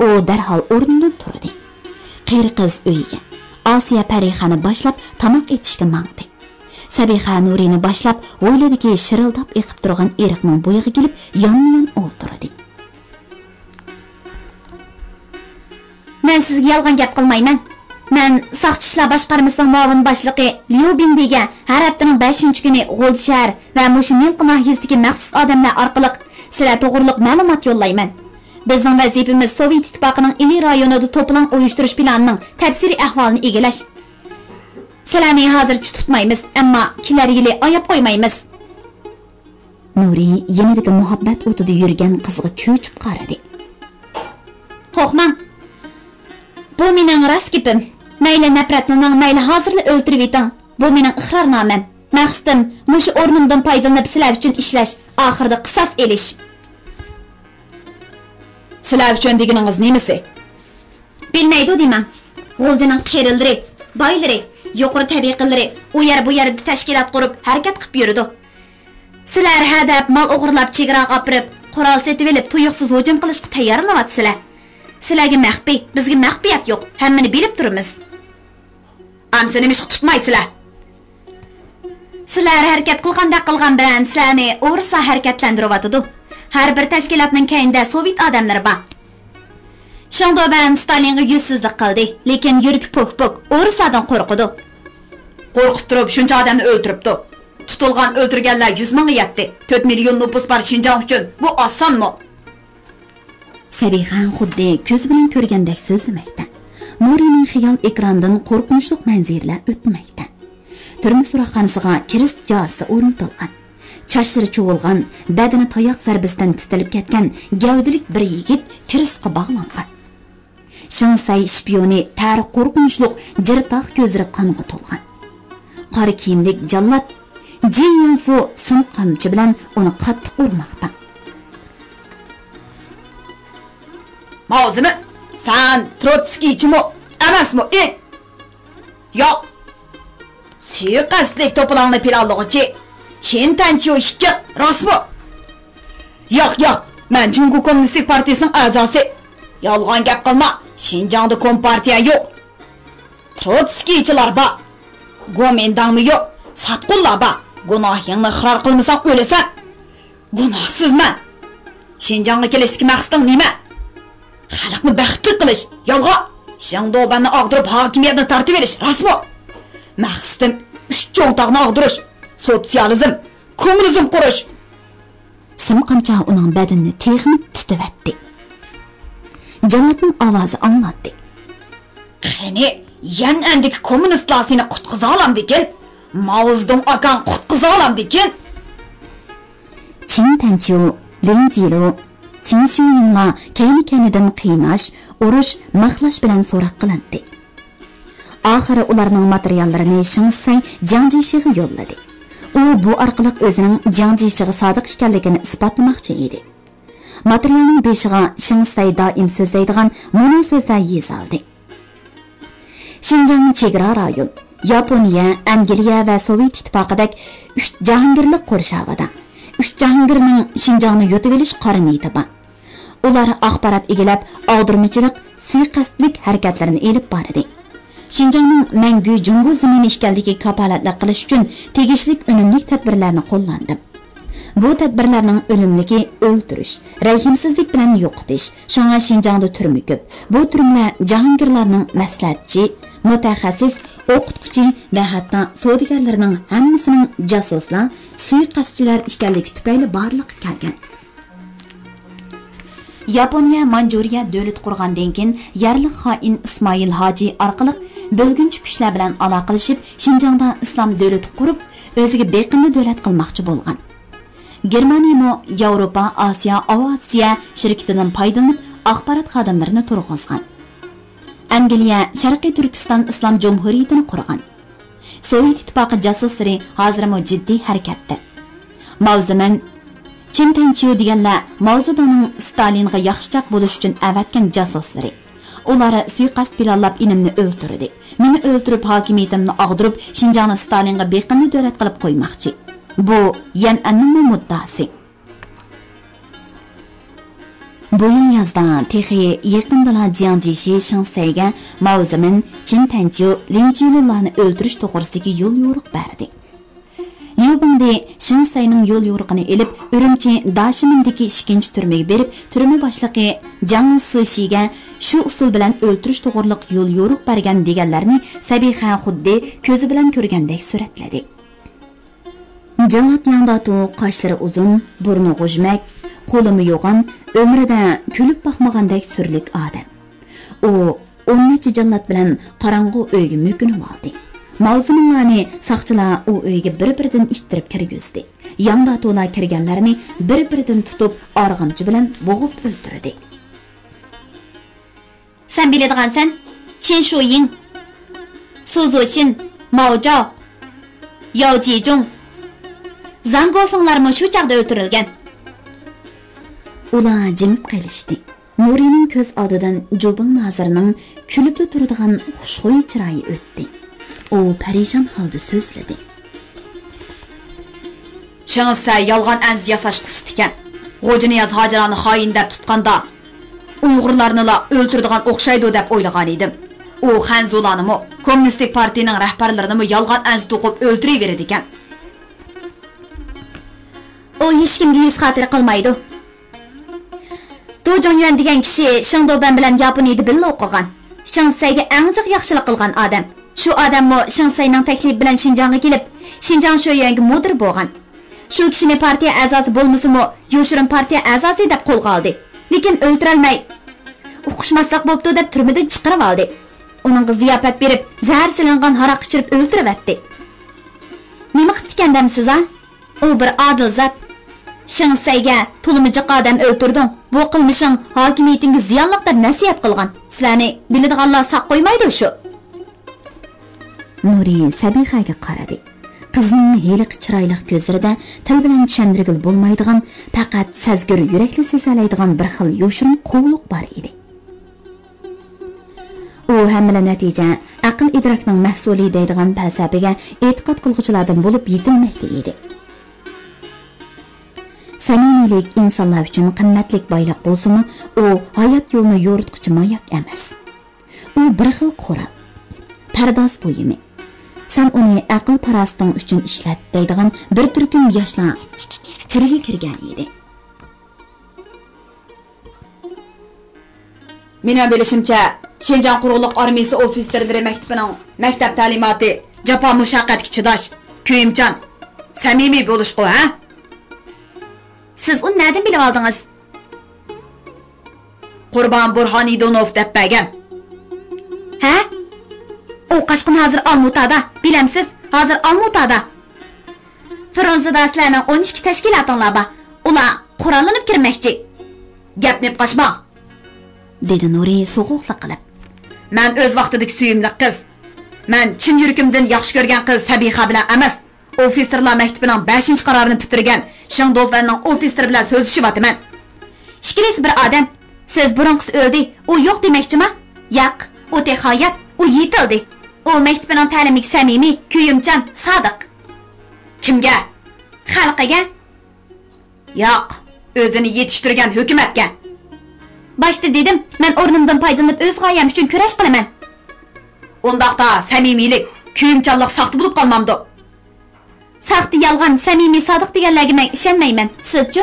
ئۇ دەرھال ئورنىدىن تۇردى. قېرى قىز ئۆيىگە، ئاسىيە پەرىخەنى باشلاپ تاماق ئېتىشكە ماڭدى. سەبىخە نۇرىنى باشلاپ ھويلىدىكى شىرىلداپ ئېقىپ تۇرغان ئېرىقنىڭ بويىغا كېلىپ يانمۇ يان ئولتۇردى. مەن سىزگە يالغان گەپ قىلمايمەن. مەن ساقچى ئىشلار باشقارمىسىنىڭ مۇئاۋىن باشلىقى ليۇ بىڭدىگە ھەر ھەپتىنىڭ بەشىنچى كۈنى غۇلجا شەھەر ۋە مۇشۇ نىلقا ناھىيەسىدىكى مەخسۇس ئادەملەر ئارقىلىق سىلەر توغرۇلۇق مەلۇمات يوللايمەن. بىزنىڭ ۋەزىپىمىز سوۋېت ئىتتىپاقىنىڭ ئىلى رايونىدا توپىلاڭ ئۇيۇشتۇرۇش پىلانىنىڭ تەپسىلىي ئەھۋالىنى ئىگىلەش. سىلەرنى ھازىرچە تۇتمايمىز، ئەمما كېلەر يىلى ئاياپ قويمايمىز. نۇرى يېنىدىكى مۇھەببەت ئوتىدا يۈرگەن قىزغا چۆچۈپ قارىدى. قورقماڭ. بۇ مېنىڭ راست گېپىم. مەيلى نەپرەتلىنىڭ، مەيلى ھازىرلا ئۆلتۈرۈۋېتىڭ. بۇ مېنىڭ ئىقرارنامەم. مەقسىتىم، مۇشۇ ئورنۇمدىن پايدىلىنىپ سىلەر ئۈچۈن ئىشلەش، ئاخىرىدا قىساس ئېلىش. سىلەر ئۈچۈن دېگىنىڭىز نېمىسى؟ بىلمەيدۇ دېمەڭ. غۇلجىنىڭ قېرىلىرى، بايلىرى، يۇقىرى تەبىقىلىرى ئۇ يەر بۇ يەردە تەشكىلات قۇرۇپ ھەرىكەت قىلىپ يۈرىدۇ. سىلەر ھە دەپ مال ئوغرىلاپ چېگراغا ئاپىرىپ، قورال سېتىۋېلىپ تۇيۇقسىز ھۇجۇم قىلىشقا تەييارلىنىۋاتىسىلەر. سىلەرگە مەخپىي، بىزگە مەخپىيەت يوق، ھەممىنى بىلىپ تۇرىمىز. ئەمسە نېمىشقا تۇتمايسىلەر؟ سىلەر ھەرىكەت قىلغاندەك قىلغان بىلەن سىلەرنى ئورۇسلار ھەرىكەتلەندۈرۈۋاتىدۇ. ھەر بىر تەشكىلاتنىڭ كەينىدە سوۋېت ئادەملىرى بار. شېڭدۇبەن ستالىنغا يۈزسىزلىك قىلدى، لېكىن يۈرىكى پوك-پوك، ئورۇسلاردىن قورقىدۇ. قورقۇپ تۇرۇپ شۇنچە ئادەمنى ئۆلتۈرۈپتۇ. تۇتۇلغان، ئۆلتۈرگەنلەر يۈز مىڭغا يەتتى. تۆت مىليون نوپۇس بار شىنجاڭ ئۈچۈن بۇ ئاسانمۇ؟ سەبىخە خۇددى كۆزى بىلەن كۆرگەندەك سۆزلىمەكتە. نۇرىنىڭ خىيال ئېكراندىن قورقۇنچلۇق مەنزىرىلەر ئۆتمەكتە. تۈرمە سوراقخانىسىغا كىرىست جازىسى ئورنىتىلغان. چاچلىرى چۇۋۇلغان، بەدىنى تاياق زەربىسىدىن تىتىلىپ كەتكەن گەۋدىلىك بىر يىگىت كىرىستقا باغلانغان. شېڭ سەي شپىيونى تەرى قورقۇنچلۇق جىرتاق كۆزلىرى قانغا تولغان. قارا كىيىملىك جاللات جى يۈنفۇ سىم قامچا بىلەن ئۇنى قاتتىق ئۇرماقتا. ماۋزىمىن، سەن تروتسكىيچىمۇ ئەمەسمۇ ئىت؟ ياق. سۇيىقەستلىك توپىلاڭنى پىلانلىغۇچى چىن تەنچيۇ ئىكەن، راستمۇ؟ ياق، ياق، مەن جۇڭگو كوممۇنىستىك پارتىيىسىنىڭ ئەزاسى. يالغان گەپ قىلما، شىنجاڭدا كومپارتىيە يوق. تروتسكىيچىلار بار. گومىنداڭمۇ يوق، ساتقۇنلار بار. گۇناھىڭنى ئىقرار قىلمىساڭ ئۆلىسەن. گۇناھسىزمەن. شىنجاڭغا كېلىشتىكى مەقسىتىڭ نېمە؟ خەلقنى بەختلىك قىلىش، يالغان. شېڭدۇبەننى ئاغدۇرۇپ ھاكىمىيەتنى تارتىۋېلىش، راستمۇ؟ مەقسىتىم ئۈچ چوڭ تاغنى ئاغدۇرۇش، سوتسىيالىزم، كوممۇنىزم قۇرۇش. سىم قامچا ئۇنىڭ بەدىنىنى تېخىمۇ تىتىۋەتتى. جاللاتنىڭ ئاۋازى ئاڭلاندى. قېنى، يەنئەندىكى كوممۇنىستلار سېنى قۇتقۇزالامدىكىن؟ ماۋزېدۇڭ ئاكاڭ قۇتقۇزالامدىكىن؟ چىن تەنچيۇ، لىن جىلۇ، چىن شيۇيىڭلار كەينى-كەينىدىن قىيناش، ئۇرۇش، مىخلاش بىلەن سوراق قىلىندى. ئاخىرى ئۇلارنىڭ ماتېرىياللىرىنى شېڭ سەي جياڭ جىشىغا يوللىدى. ئۇ بۇ ئارقىلىق ئۆزىنىڭ جياڭ جىشىغا سادىق ئىكەنلىكىنى ئىسپاتلىماقچى ئىدى. ماتېرىيالنىڭ بېشىغا شېڭ سەي دائىم سۆزلەيدىغان مۇنۇ سۆزلەر يېزىلدى. شىنجاڭ چېگرا رايون. ياپونىيە، ئەنگلىيە ۋە سوۋېت ئىتتىپاقىدەك ئۈچ جاھانگىرلىق قورشاۋىدا. ئۈچ جاھانگىرنىڭ شىنجاڭنى يۇتۇۋېلىش قارا نىيىتى بار. ئۇلار ئاخبارات ئىگىلەپ، ئاغدۇرمىچىلىق، سۇيىقەستلىك ھەرىكەتلىرىنى ئېلىپ باردى. شىنجاڭنىڭ مەڭگۈ جۇڭگو زېمىنى ئىكەنلىكىگە كاپالەتلىك قىلىش ئۈچۈن تېگىشلىك ئۈنۈملۈك تەدبىرلەرنى قوللاندىم. بۇ تەدبىرلەرنىڭ ئۈنۈملۈكى ئۆلتۈرۈش، رەھىمسىزلىك بىلەن يوقىتىش، شۇڭا شىنجاڭدا تۈرمە كۆپ. بۇ تۈرمىلەر جاھانگىرلارنىڭ مەسلىھەتچى، مۇتەخەسسىس، ئوقۇتقۇچى ۋە ھەتتا سودىگەرلىرىنىڭ ھەممىسىنىڭ جاسۇسلار، سۇيىقەستچىلەر ئىكەنلىكى تۈپەيلى بارلىققا كەلگەن. ياپونىيە مانجۇرىيە دۆلىتى قۇرغاندىن كېيىن، يەرلىك خائىن ئىسمائىل ھاجى ئارقىلىق بۆلگۈنچى كۈچلەر بىلەن ئالاقىلىشىپ، شىنجاڭدا ئىسلام دۆلىتى قۇرۇپ، ئۆزىگە بېقىندى دۆلەت قىلماقچى بولغان. گېرمانىيەمۇ ياۋروپا ئاسىيا ئاۋىئاتسىيە شىركىتىدىن پايدىلىنىپ، ئاخبارات خادىملىرىنى تۇرغۇزغان. ئەنگلىيە شەرقىي تۈركىستان ئىسلام جۇمھۇرىيىتىنى قۇرغان. سوۋېت ئىتتىپاقى جاسۇسلىرى ھازىرمۇ جىددىي ھەرىكەتتە. ماۋزېمىن، چىن تەنچيۇ دېگەنلەر ماۋزېدۇڭنىڭ ستالىنغا ياخشىچاق بولۇش ئۈچۈن ئەۋەتكەن جاسۇسلىرى. ئۇلار سۇيىقەست پىلانلاپ ئىنىمنى ئۆلتۈردى. مېنى ئۆلتۈرۈپ، ھاكىمىيىتىمنى ئاغدۇرۇپ، شىنجاڭنى ستالىنغا بېقىندى دۆلەت قىلىپ قويماقچى. بۇ يەنئەننىڭمۇ مۇددىئاسى. بۇ يىل يازدا تېخى يېقىندىلا جياڭ جيېشى شېڭ سەيگە ماۋزېمىن، چىن تەنچيۇ، لىن چىلۇنلارنى ئۆلتۈرۈش توغرىسىدىكى يول يورۇق بەردى. ليۇ بىڭدې شېڭ سەينىڭ يول يورۇقىنى ئېلىپ، ئۈرۈمچى داشىمىندىكى ئىككىنچى تۈرمىگە بېرىپ، تۈرمە باشلىقى جاڭ سىشىگە شۇ ئۇسۇل بىلەن ئۆلتۈرۈش توغرىلىق يول يورۇق بەرگەن دېگەنلەرنى سەبىخە خۇددى كۆزى بىلەن كۆرگەندەك سۈرەتلىدى. جاللات ياڭداتۇ قاشلىرى ئۇزۇن، بۇرنى غۇژمەك، قولىمۇ يوغان، ئۆمرىدە كۈلۈپ باقمىغاندەك سۈرلۈك ئادەم. ئۇ ئون نەچچە جاللات بىلەن قاراڭغۇ ئۆيگە مۆكۈنۈۋالدى. ماۋزېمىنلارنى ساقچىلار ئۇ ئۆيگە بىر-بىرىدىن ئىتتىرىپ كىرگۈزدى. ياڭداتۇلار كىرگەنلەرنى بىر-بىرىدىن تۇتۇپ، ئارغامچا بىلەن بوغۇپ ئۆلتۈردى. سەن بىلىدىغانسەن، چىن شۇيىڭ، سۇ زۇچىن، ماۋ جاۋ، ياۋ جىجۇڭ، زاڭ گوفېڭلارمۇ شۇ چاغدا ئۆلتۈرۈلگەن. ئۇلار جىمىپ قېلىشتى. نۇرىنىڭ كۆز ئالدىدىن جۇبىڭ نازىرنىڭ كۈلۈپلا تۇرىدىغان خۇشخۇي چىرايى ئۆتتى. ئۇ پەرىشان ھالدا سۆزلىدى. چىڭ سەي يالغان ئەنزە ياساشقا ئۇستا ئىكەن. غوجىنىياز ھاجىرانى خائىن دەپ تۇتقاندا، ئۇيغۇرلارنىلا ئۆلتۈرىدىغان ئوخشايدۇ دەپ ئويلىغانىدىم. ئۇ خەنزۇلارنىمۇ، كوممۇنىستىك پارتىيىنىڭ رەھبەرلىرىنىمۇ يالغان ئەنزە توقۇپ ئۆلتۈرۈۋېرىدىكەن. ئۇ ھېچكىمگە يۈز خاتىرە قىلمايدۇ. دۇ جۇڭيۈەن دېگەن كىشى شېڭ دۇبەن بىلەن ياپونىيىدە بىللە ئوقۇغان. شېڭ سەيگە ئەڭ جىق ياخشىلىق قىلغان ئادەم. شۇ ئادەممۇ شېڭ سەينىڭ تەكلىپى بىلەن شىنجاڭغا كېلىپ، شىنجاڭ شۆيۈەنگە مۇدىر بولغان. شۇ كىشىنى پارتىيە ئەزاسى بولمىسىمۇ، يوشۇرۇن پارتىيە ئەزاسى دەپ قولغا ئالدى. لېكىن ئۆلتۈرەلمەي، ئۇقۇشماسلىق بوپتۇ دەپ تۈرمىدىن چىقىرىۋالدى. ئۇنىڭغا زىياپەت بېرىپ، زەھەر سېلىنغان ھاراق ئىچۈرۈپ ئۆلتۈرۈۋەتتى. نېمە قىپتىكەن دەمسىز ھە؟ ئۇ بىر ئادىل زات. شېڭ سەيگە تولىمۇ جىق ئادەم ئۆلتۈردۈڭ، بۇ قىلمىشىڭ ھاكىمىيىتىڭگە زىيانلىق دەپ نەسىھەت قىلغان. سىلەرنى بىلىدىغانلار ساق قويمايدۇ شۇ. نۇرى سەبىخەگە قارىدى. قىزنىڭ ھېلىقى چىرايلىق كۆزلىرىدە تىل بىلەن چۈشەندۈرگىلى بولمايدىغان، پەقەت سەزگۈر يۈرەكلا سېزەلەيدىغان بىر خىل يوشۇرۇن قوۋۇقلۇق بار ئىدى. ئۇ ھەممىلا نەتىجە ئەقىل-ئىدراكنىڭ مەھسۇلى دەيدىغان پەلسەپىگە ئېتىقاد قىلغۇچىلاردىن بولۇپ يېتىلمەكتە ئىدى. سەمىمىيلىك ئىنسانلار ئۈچۈن قىممەتلىك بايلىق بولسىمۇ، ئۇ ھايات يولىنى يورۇتقۇچى ماياك ئەمەس. ئۇ بىر خىل قورال، پەرداز بۇيۇمى. سەن ئۇنى ئەقىل-پاراسىتىڭ ئۈچۈن ئىشلەت دەيدىغان بىر تۈركۈم ياشلار تۈرىگە كىرگەن ئىدى. مېنىڭ بىلىشىمچە، شىنجاڭ قۇرۇقلۇق ئارمىيىسى ئوفىتسېرلىرى مەكتىپىنىڭ مەكتەپ تەلىماتى جاپا-مۇشەققەتكە چىداش، كۆيۈمچان، سەمىمىي بولۇشقۇ، ھە؟ سىز ئۇنى نەدىن بىلىۋالدىڭىز؟ قۇربان بۇرھانىدىنوف دەپ بەرگەن. ھە؟ ئۇ قاچقۇن ھازىر ئالمۇتادا، بىلەمسىز؟ ھازىر ئالمۇتادا. فرۇنزىدا سىلەرنىڭ ئون ئىككى تەشكىلاتىڭلار بار. ئۇلار قوراللىنىپ كىرمەكچى. گەپنى قاچما! دېدى نۇرى سوغۇقلۇق قىلىپ. مەن ئۆز ۋاقتىدىكى سۆيۈملۈك قىز. مەن چىن يۈرىكىمدىن ياخشى كۆرگەن قىز سەبىخە بىلەن ئەمەس، ئوفىتسېرلار مەكتىپىنىڭ بەشىنچى قارارىنى پۈتتۈرگەن شېڭ دوفەننىڭ ئوفىتسېرى بىلەن سۆزلىشىۋاتىمەن. ئىككىلىسى بىر ئادەم. سىز بۇرۇنقىسى ئۆلدى، ئۇ يوق دېمەكچىما؟ ياق، ئۇ تېخى ھايات، ئۇ يېتىلدى. ئۇ مەكتىپىنىڭ تەلىمىگە سەمىمىي، كۆيۈمچان، سادىق. كىمگە؟ خەلقىگە. ياق، ئۆزىنى يېتىشتۈرگەن ھۆكۈمەتكە. باشتا دېدىم، مەن ئورنۇمدىن پايدىلىنىپ ئۆز غايەم ئۈچۈن كۈرەش قىلىمەن. ئۇنداقتا سەمىمىيلىك، كۆيۈمچانلىق ساختا بولۇپ قالمامدۇ؟ ساختا، يالغان، سەمىمىي، سادىق دېگەنلەرگە مەن ئىشەنمەيمەن. سىزچۇ؟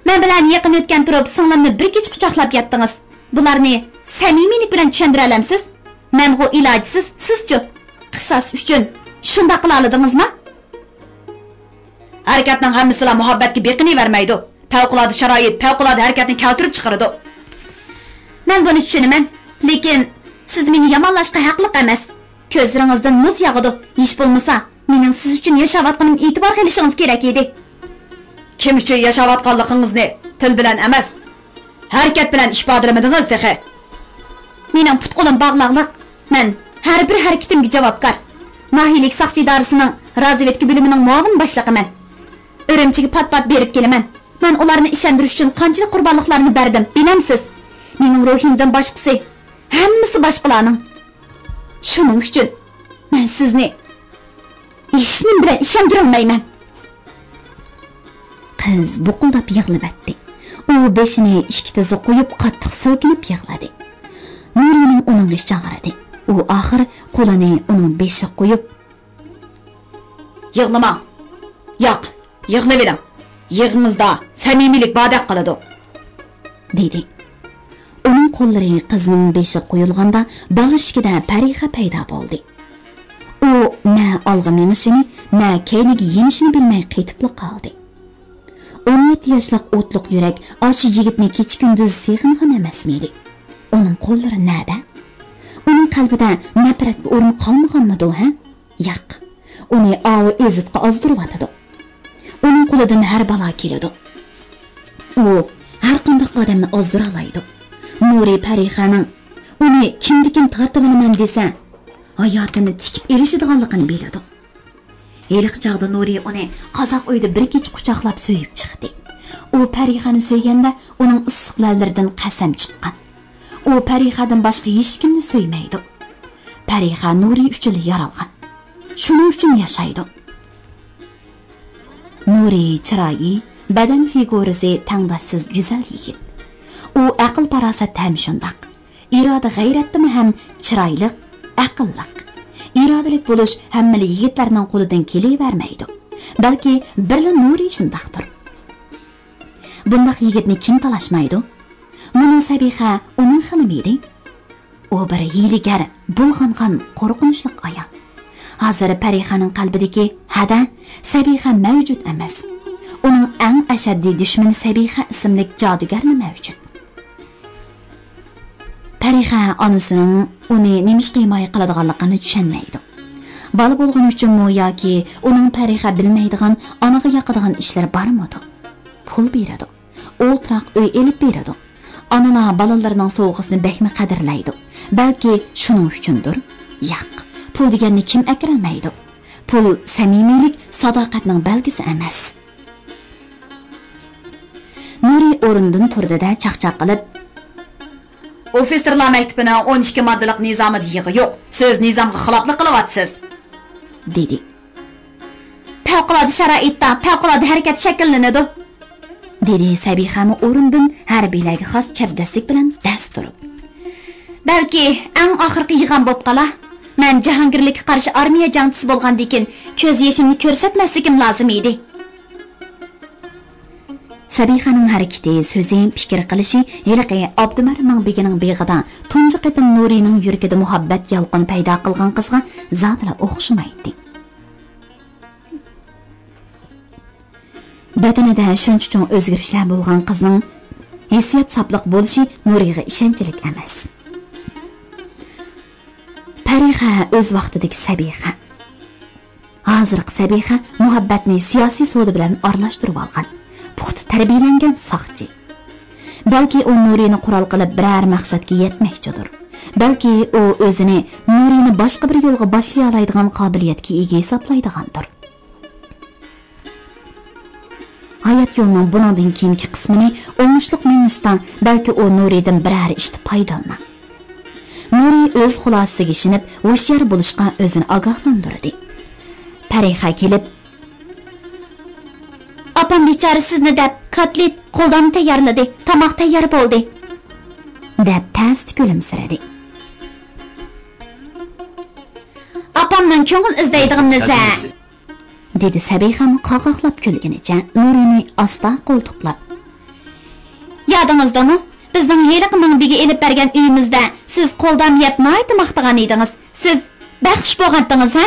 مەن بىلەن يېقىن ئۆتكەن تۇرۇپ سىڭلىمنى بىر كېچە قۇچاقلاپ ياتتىڭىز. بۇلارنى سەمىمىيلىك بىلەن چۈشەندۈرەلەمسىز؟ مەنغۇ ئىلاجسىز، سىزچۇ؟ قىساس ئۈچۈن شۇنداق قىلالىدىڭىزمۇ؟ ھەرىكەتنىڭ ھەممىسىلا مۇھەببەتكە بېقىنىۋەرمەيدۇ. پەۋقۇلئاددە شارائىت پەۋقۇلئاددە ھەرىكەتنى كەلتۈرۈپ چىقىرىدۇ. مەن بۇنى چۈشىنىمەن، لېكىن سىز مېنى يامانلاشقا ھەقلىق ئەمەس. كۆزلىرىڭىزدىن مۇز ياغىدۇ. ھېچ بولمىسا، مېنىڭ سىز ئۈچۈن ياشاۋاتقىنىمنى ئېتىبارغا ئېلىشىڭىز كېرەك ئىدى. كىم ئۈچۈن ياشاۋاتقانلىقىڭىزنى تىل بىلەن ئەمەس، ھەرىكەت بىلەن ئىپادىلىمىدىڭىز تېخى. مېنىڭ پۇت-قولۇم باغلاقلىق. مەن ھەر بىر ھەرىكىتىمگە جاۋابكار. ناھىيىلىك ساقچى ئىدارىسىنىڭ رازۋېدكا بۆلۈمىنىڭ مۇئاۋىن باشلىقىمەن. ئۈرۈمچىگە پات-پات بېرىپ كېلىمەن. مەن ئۇلارنى ئىشەندۈرۈش ئۈچۈن قانچىلىك قۇربانلىقلارنى بەردىم، بىلەمسىز؟ مېنىڭ روھىمدىن باشقىسى، ھەممىسى باشقىلارنىڭ. شۇنىڭ ئۈچۈن مەن سىزنى ھېچنېمە بىلەن ئىشەندۈرەلمەيمەن. قىز بۇقۇلداپ يىغلىۋەتتى. ئۇ بېشىنى ئىككى تىزىغا قويۇپ، قاتتىق سىلكىنىپ يىغلىدى. نۇرىنىڭ ئۇنىڭغا ئىچى ئاغرىدى. ئۇ ئاخىر قولىنى ئۇنىڭ بېشىغا قويۇپ، يىغلىماڭ. ياق، يىغلىۋېلىڭ. يىغىڭىزدا سەمىمىيلىك باردەك قىلىدۇ، دېدى. ئۇنىڭ قوللىرى قىزنىڭ بېشىغا قويۇلغاندا، باغ ئىشىكىدە پەرىخە پەيدا بولدى. ئۇ نە ئالغا مېڭىشىنى، نە كەينىگە يېنىشىنى بىلمەي قېتىپلا قالدى. ئون يەتتە ياشلىق ئوتلۇق يۈرەك ئاشۇ يىگىتنى كېچە-كۈندۈز سېغىنغان ئەمەسمىدى؟ ئۇنىڭ قوللىرى نەدە؟ ئۇنىڭ قەلبىدە نەپرەتكە ئورۇن قالمىغانمىدۇ، ھە؟ ياق، ئۇنى ئاۋۇ ئېزىتقا ئازدۇرۇۋاتىدۇ. ئۇنىڭ قولىدىن ھەر بالا كېلىدۇ. ئۇ ھەرقانداق ئادەمنى ئازدۇرالايدۇ. نۇرى پەرىخەنىڭ ئۇنى كىمدىكىن تارتىۋالىمەن دېسە، ھاياتىنى تىكىپ ئېلىشىدىغانلىقىنى بىلىدۇ. ھېلىقى چاغدا نۇرى ئۇنى قازاق ئۆيىدە بىر كېچە قۇچاقلاپ سۆيۈپ چىقتى. ئۇ پەرىخەنى سۆيگەندە ئۇنىڭ ئىسسىق لەۋلىرىدىن قەسەم چىققان. ئۇ پەرىخەدىن باشقا ھېچكىمنى سۆيمەيدۇ. پەرىخە نۇرى ئۈچۈنلا يارالغان. شۇنىڭ ئۈچۈن ياشايدۇ. نۇرى چىرايى، بەدەن فىگۇرىسى تەڭداشسىز گۈزەل يىگىت. ئۇ ئەقىل-پاراسەتتە ھەم شۇنداق. ئىرادە-غەيرەتتىمۇ ھەم چىرايلىق، ئەقىللىق. ئىرادىلىك بولۇش ھەممىلا يىگىتلەرنىڭ قولىدىن كېلىۋەرمەيدۇ. بەلكى بىرلا نۇرى شۇنداقتۇر. بۇنداق يىگىتنى كىم تالاشمايدۇ؟ مۇنۇ سەبىخە ئۇنىڭ خېنىمىدى؟ ئۇ بىر ھىيلىگەر، بۇلغانغان، قورقۇنچلۇق ئايال. ھازىر پەرىخەنىڭ قەلبىدىكى ھەدە سەبىخە مەۋجۇت ئەمەس. ئۇنىڭ ئەڭ ئەشەددىي دۈشمىنى سەبىخە ئىسىملىك جادۇگەرلا مەۋجۇت. پەرىخە ئانىسىنىڭ ئۇنى نېمىشقا ھىمايە قىلىدىغانلىقىنى چۈشەنمەيدۇ. بالا بولغىنى ئۈچۈنمۇ ياكى ئۇنىڭ پەرىخە بىلمەيدىغان ئانىغا ياقىدىغان ئىشلىرى بارمىدۇ؟ پۇل بېرىدۇ. ئولتۇراق ئۆي ئېلىپ بېرىدۇ. ئانىلار بالىلىرىنىڭ سوۋغىسىنى بەكمۇ قەدىرلەيدۇ. بەلكى شۇنىڭ ئۈچۈندۇر؟ ياق، پۇل دېگەننى كىم ئەكىرەلمەيدۇ؟ پۇل سەمىمىيلىك، ساداقەتنىڭ بەلگىسى ئەمەس. نۇرى ئورنىدىن تۇردى-دە، چاقچاق قىلىپ، ئوفىتسېرلار مەكتىپىنىڭ ئون ئىككى ماددىلىق نىزامىدا يىغا يوق. سىز نىزامغا خىلاپلىق قىلىۋاتىسىز، دېدى. پەۋقۇلئاددە شارائىتتا پەۋقۇلئاددە ھەرىكەت شەكىللىنىدۇ، دېدى سەبىخەمۇ ئورنىدىن ھەربىيلەرگە خاس چەبدەسلىك بىلەن دەس تۇرۇپ. بەلكى ئەڭ ئاخىرقى يىغام بوپ قالا. مەن جاھانگىرلىككە قارشى ئارمىيە جەڭچىسى بولغاندىكىن كۆز يېشىمنى كۆرسەتمەسلىكىم لازىم ئىدى. سەبىخەنىڭ ھەرىكىتى، سۆزى، پىكىر قىلىشى ھېلىقى ئابدۇمەر مىڭبېگىنىڭ بېغىدا تۇنجى قېتىم نۇرىنىڭ يۈرىكىدە مۇھەببەت يالقۇنى پەيدا قىلغان قىزغا زادىلا ئوخشىمايتتى. بەدىنىدە شۇنچە چوڭ ئۆزگىرىشلەر بولغان قىزنىڭ ھېسسىيات ساپلىق بولۇشى نۇرىغا ئىشەنچلىك ئەمەس. پەرىخە ئۆز ۋاقتىدىكى سەبىخە. ھازىرقى سەبىخە مۇھەببەتنى سىياسىي سودا بىلەن ئارىلاشتۇرۇۋالغان، پۇختا تەربىيەلەنگەن ساقچى. بەلكى ئۇ نۇرىنى قورال قىلىپ بىرەر مەقسەتكە يەتمەكچىدۇر. بەلكى ئۇ ئۆزىنى نۇرىنى باشقا بىر يولغا باشلىيالايدىغان قابىلىيەتكە ئىگە ھېسابلايدىغاندۇر. ھايات يولىنىڭ بۇنىڭدىن كېيىنكى قىسمىنى ئوڭۇشلۇق مېڭىشتا بەلكى ئۇ نۇرىدىن بىرەر ئىشتا پايدىلىنار. نۇرى ئۆز خۇلاسىسىگە ئىشىنىپ، ھوشيار بولۇشقا ئۆزىنى ئاگاھلاندۇردى. پەرىخە كېلىپ، ئاپام بىچارە سىزنى دەپ، كاتلېت، قولدان تەييارلىدى، تاماق تەييار بولدى. دەپ تەستە كۈلۈمسىرىدى. ئاپامنىڭ كۆڭۈل ئىزدەيدىغىنىنى دېدى سەبىخەمۇ قاقاقلاپ كۈلگىنىچە نۇرىنى ئاستا قولتۇقلاپ. يادىڭىزدىمۇ؟ بىزنىڭ ھېلىقى مىڭبىگە ئېلىپ بەرگەن ئۆيىمىزدە سىز قولدام يەپ ناھايىتى ماختىغان ئىدىڭىز. سىز بەك خۇش بولغانتىڭىز، ھە؟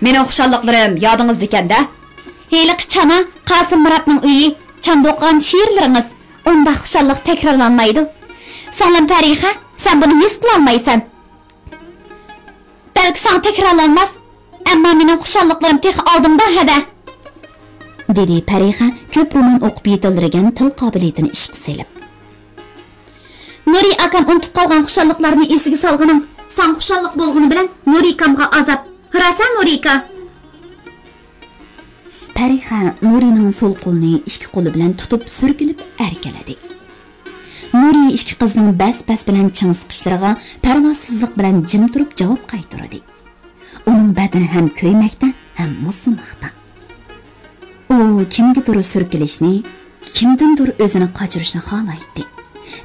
مېنىڭ خۇشاللىقلىرىم يادىڭىزدىكەن-دە. ھېلىقى چانا، قاسىم مۇراتنىڭ ئۆيى، چاندا ئوقۇغان شېئىرلىرىڭىز، ئۇنداق خۇشاللىق تەكرارلانمايدۇ. سىڭلىم پەرىخە، سەن بۇنى ھېس قىلالمايسەن. بەلكى ساڭا تەكرارلانماس، ئەمما مېنىڭ خۇشاللىقلىرىم تېخى ئالدىمدا ھەدە. دېدى پەرىخە كۆپ رومان ئوقۇپ يېتىلدۈرگەن تىل قابىلىيىتىنى ئىشقا سېلىپ. نۇرى ئاكام ئۇنتۇپ قالغان خۇشاللىقلارنى ئېسىگە سالغىنىڭ ساڭا خۇشاللىق بولغىنى بىلەن نۇرىكامغا ئازاب. راست-ھە، نۇرىكا؟ پەرىخە نۇرىنىڭ سول قولىنى ئىككى قولى بىلەن تۇتۇپ سۈركىلىپ ئەركىلىدى. نۇرى ئىككى قىزنىڭ بەس-بەس بىلەن چىڭ سىقىشلىرىغا پەرۋاسىزلىق بىلەن جىم تۇرۇپ جاۋاب قايتۇردى. ئۇنىڭ بەدىنى ھەم كۆيمەكتە، ھەم مۇزلىماقتا. ئۇ كىمگىدۇر سۈركىلىشنى، كىمدىندۇر ئۆزىنى قاچۇرۇشنى خالايتتى.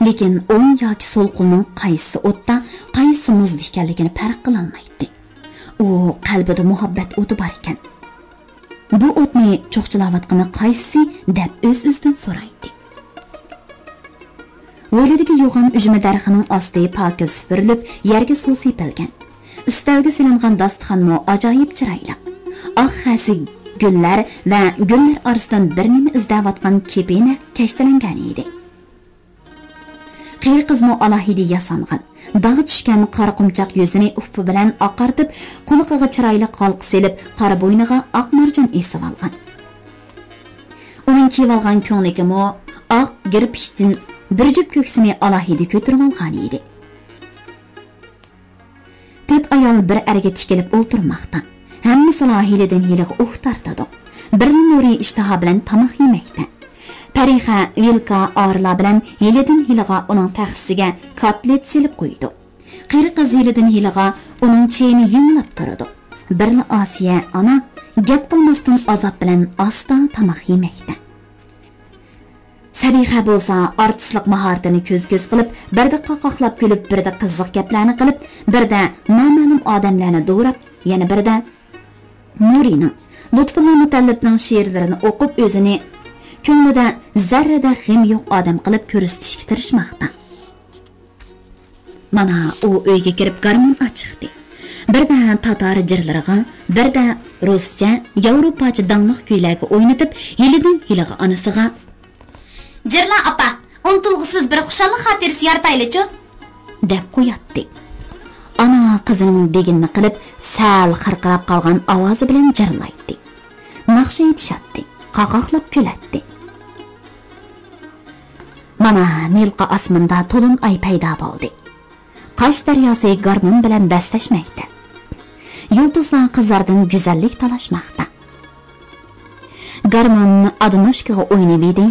لېكىن ئوڭ ياكى سول قولىنىڭ قايسىسى ئوتتا، قايسىسى مۇزدا ئىكەنلىكىنى پەرق قىلالمايتتى. ئۇ قەلبىدە مۇھەببەت ئوتى بار ئىكەن. بۇ ئوتنى چوقچىلاۋاتقىنى قايسىسى دەپ ئۆز-ئۆزىدىن سورايتتى. ھويلىدىكى يوغان ئۈجمە دەرىخىنىڭ ئاستى پاكىز سۈپۈرۈلۈپ، يەرگە سۇ سېپىلگەن. ئۈستەلگە سېلىنغان داستىخانمۇ ئاجايىپ چىرايلىق. ئاق خەسە گۈللەر ۋە گۈللەر ئارىسىدىن بىر نېمە ئىزدەۋاتقان كېپىنە كەشتىلەنگەن ئىدى. قېرى قىزمۇ ئالاھىدە ياسانغان، داغ چۈشكەن قارا قۇمچاق يۈزىنى ئۇپا بىلەن ئاقارتىپ، قۇلىقىغا چىرايلىق ھالقا سېلىپ، قارا بوينىغا ئاق مارجان ئېسىۋالغان. ئۇنىڭ كىيىۋالغان كۆڭلىكىمۇ ئاق گىرپىكتىن بىر جۈپ كۆكسىنى ئالاھىدە كۆتۈرۈۋالغان ئىدى. تۆت ئايال بىر ئەرگە تىكىلىپ ئولتۇرماقتا. ھەممىسىلا ھىيلىدىن ھىيلىغا ئۇھ تارتىدۇ. بىرلا نۇرى ئىشتىھا بىلەن تاماق يېمەكتە. پەرىخە ۋىلكا ئارىلار بىلەن ھىيلىدىن ھىيلىغا ئۇنىڭ تەخسىسىگە كاتلېت سېلىپ قويىدۇ. قېرى قىز ھىيلىدىن ھىيلىغا ئۇنىڭ چېيىنى يېڭىلاپ تۇرىدۇ. بىرلا ئاسىيە ئانا گەپ قىلماستىن ئازاب بىلەن ئاستا تاماق يېمەكتە. سەبىخە بولسا ئارتىسلىق ماھارىتىنى كۆز-كۆز قىلىپ، بىردە قاقاقلاپ كۈلۈپ، بىردە قىزىق گەپلەرنى قىلىپ، بىردە نامەلۇم ئادەملەرنى دوراپ، يەنە بىردە نۇرىنىڭ، لۇتپۇللا مۇتەللىپنىڭ شېئىرلىرىنى ئوقۇپ، ئۆزىنى كۆڭلىدە زەررىدە غېمى يوق ئادەم قىلىپ كۆرسىتىشكە تىرىشماقتا. مانا ئۇ ئۆيگە كىرىپ گارمون ئاچىقتى. بىردە تاتار جىرلىرىغا، بىردە رۇسچە، ياۋروپاچە داڭلىق كۈيلەرگە ئوينىتىپ، ھىيلىدىن ھىيلىغا ئانىسىغا، «جىرلا ئاپا، ئۇنتۇلغۇسىز بىر خۇشاللىق خاتىرىسى يارىتايلىچۇ؟» دەپ قوياتتى. ئانا قىزىنىڭ دېگىنىنى قىلىپ، سەل خىرقىراپ قالغان ئاۋازى بىلەن جىرلايتتى. ناخشا ئېيتىشاتتى، قاقاقلاپ كۈلەتتى. مانا نىلقا ئاسمىنىدا تولۇن ئاي پەيدا بولدى. قاش دەرياسى گارمون بىلەن بەسلەشمەكتە. يۇلتۇزلار قىزلاردىن گۈزەللىك تالاشماقتا. گارمون ئادىنوشكىغا ئوينىۋىدى.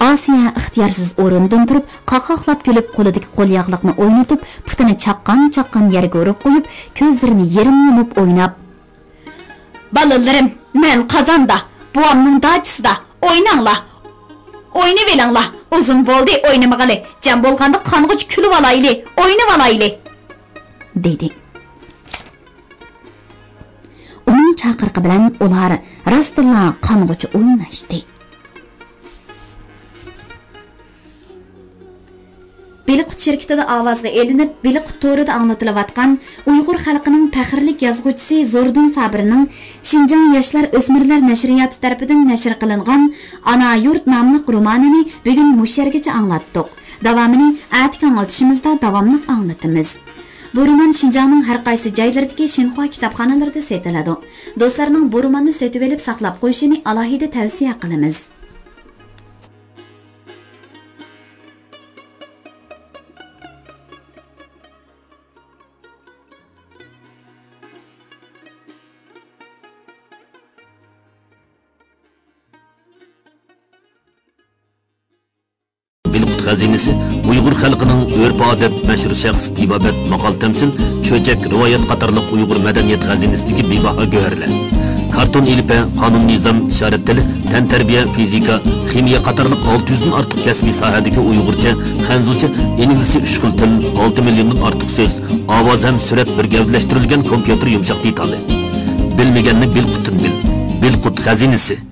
ئاسىيە ئىختىيارسىز ئورنىدىن تۇرۇپ، قاقاقلاپ كۈلۈپ، قولىدىكى قولياغلىقنى ئوينىتىپ، پۇتىنى چاققان-چاققان يەرگە ئۇرۇپ قويۇپ، كۆزلىرىنى يېرىم يۇمۇپ ئويناپ، «بالىلىرىم، مەن قازاندا، بوۋامنىڭ داچىسىدا، ئويناڭلار، ئوينىۋېلىڭلار، ئۇزۇن بولدى ئوينىمىغىلى، جەم بولغاندا قانغۇچە كۈلۈۋالايلى، ئوينىۋالايلى» دېدى. ئۇنىڭ چاقىرىقى بىلەن ئۇلار راستتىنلا قانغۇچە ئويناشتى. بېلىققۇت شىركىتىدە ئاۋازغا ئېلىنىپ، بېلىققۇت تورىدا ئاڭلىتىلىۋاتقان ئۇيغۇر خەلقىنىڭ پەخىرلىك يازغۇچىسى زوردۇن سابىرنىڭ شىنجاڭ ياشلار ئۆسمۈرلەر نەشرىياتى تەرىپىدىن نەشر قىلىنغان ئانا يۇرت ناملىق رومانىنى بۈگۈن مۇشۇ يەرگىچە ئاڭلاتتۇق. داۋامىنى ئەتىكى ئاڭلىتىشىمىزدا داۋاملىق ئاڭلىتىمىز. بۇ رومان شىنجاڭنىڭ ھەر قايسى جايلىرىدىكى شىنخۇا كىتابخانىلىرىدا سېتىلىدۇ. دوستلارنىڭ بۇ روماننى سېتىۋېلىپ ساقلاپ قويۇشىنى ئالاھىدە تەۋسىيە قىلىمىز. بېلىققۇت خەزىنىسى ئۇيغۇر خەلقىنىڭ ئۆرپ-ئادەت، مەشھۇر شەخس، تېبابەت، ماقال-تەمسىل، چۆچەك، رىۋايەت قاتارلىق ئۇيغۇر مەدەنىيەت خەزىنىسىدىكى بىباھا گۆھەرلەر. كارتون ئېلىپبە، قانۇن نىزام، ئىشارەت تىلى، تەنتەربىيە، فىزىكا، خىمىيە قاتارلىق ئالتە يۈزدىن ئارتۇق كەسپىي ساھەدىكى ئۇيغۇرچە، خەنزۇچە، ئىنگلىزچە ئۈچ خىل تىل، ئالتە مىليوندىن ئارتۇق سۆز، ئاۋاز ھەم سۈرەت بىر گەۋدىلەشتۈرۈلگەن كومپيۇتېر يۇمشاق دېتالى. بىلمىگەننى بىلقۇتتىن بىل. بىلقۇت خەزىنىسى.